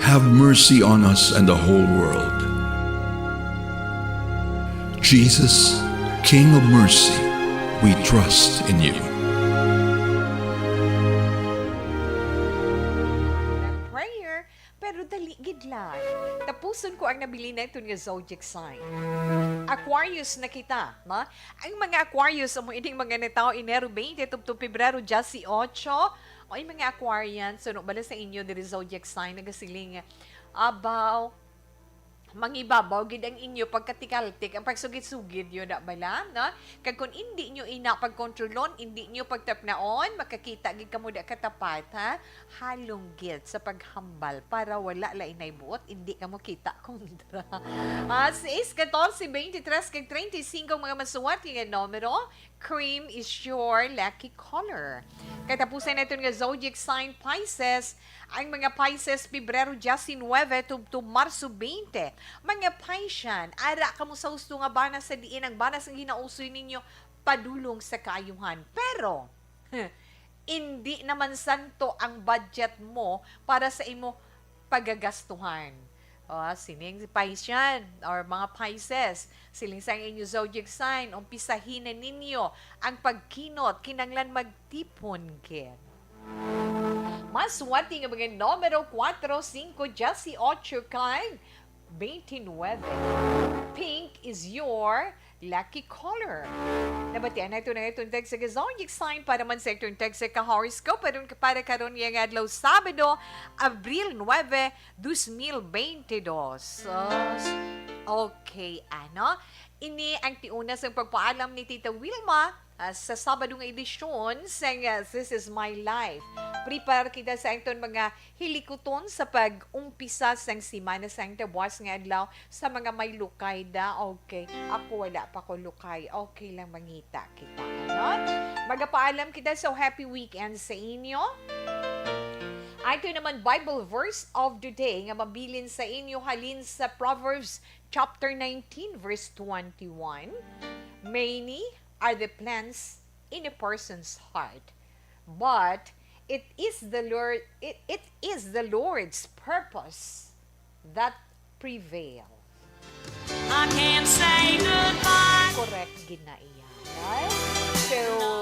have mercy on us and the whole world. Jesus, King of mercy, we trust in you. Prayer, pero dali gid lang. Tapuson ko ang nabilin naton nga zodiac sign. Aquarius na kita, ma? Ang mga Aquarius, amo ining mga natawo Enero twenty tubtob Pebrero dieciocho. O, ang mga Aquarian, suno bala sa inyo diri zodiac sign, nagasiling, abaw, mangibabaw gid ang inyo pagkatikaltik, ang pagsugid-sugid yun na bala, no? Kag kung indi nyo ina pagkontrolon, indi nyo pagtapnaon, makakita gid kamo da katapat, ha? Halong gid sa paghambal para wala la inay buot, indi kamo kita kontra. Ah, sais, katorse, bente tres, kag treinta y cinco mga masuwerte nga numero, cream is your lucky color. Katapusan naton nga zodiac sign, Pisces. Ang mga Pisces, Pebrero diecinuebe tubtob Marso twenty. Mga Piscean, ara kamo sa husto nga banas sa diin ang banas nga ginausoy ninyo padulong sa kaayuhan. Pero, indi naman santo ang budget mo para sa imo pagagastuhan. O, sining Piscean or mga Pisces, siling sang inyo zodiac sign, umpisahi na ninyo ang pagkinot, kinanglan magtipon gid. Maswerte nga mga numero, kuwatro, singko, diyesyocho, kag twenty-nine. Pink is your lucky caller. Nabatian na ito na itong text sa zodiac sign para man sa itong text sa ka-horoscope para, para karon nga adlaw, Sabado, Abril nuebe, dos mil bente dos. So, okay, ano? Ini ang tiuna sang pagpaalam ni Tita Wilma, ah, sa Sabado nga edisyon sang, ah, This Is My Life. Prepare kita sa aton mga hilikuton sa pag-umpisa sang Semana Santa buwas nga adlaw. Sa mga may lukay da, okay. Ako wala pa ko lukay. Okay lang, mangita kita, ano? Magapaalam kita, so happy weekend sa inyo. Ato naman Bible verse of the day nga mabilin sa inyo halin sa Proverbs chapter nineteen, verse twenty-one. "Many are the plans in a person's heart, but it is the Lord, it, it is the Lord's purpose that prevail." I can't say goodbye. Correct gid na iya. Right? So,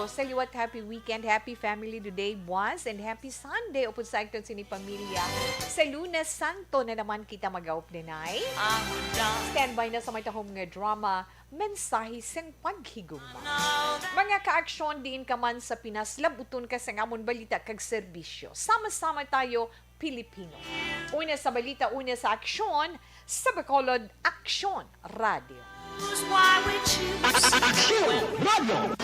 sa liwat, happy weekend, happy Family Day buwas, and happy Sunday upod sa aton sini pamilya. Sa Lunes Santo na naman kita mag-aupdanay. Standby na sa may tahom nga drama, Mensahe sang Paghigugma. Mga kaaksyon, diin ka man sa Pinas, labuton ka sang amon balita kag serbisyo. Sama-sama tayo, Pilipino. Una sa balita, una sa aksyon, sa Bacolod Aksyon Radio. Why we choose. Aksyon Radio.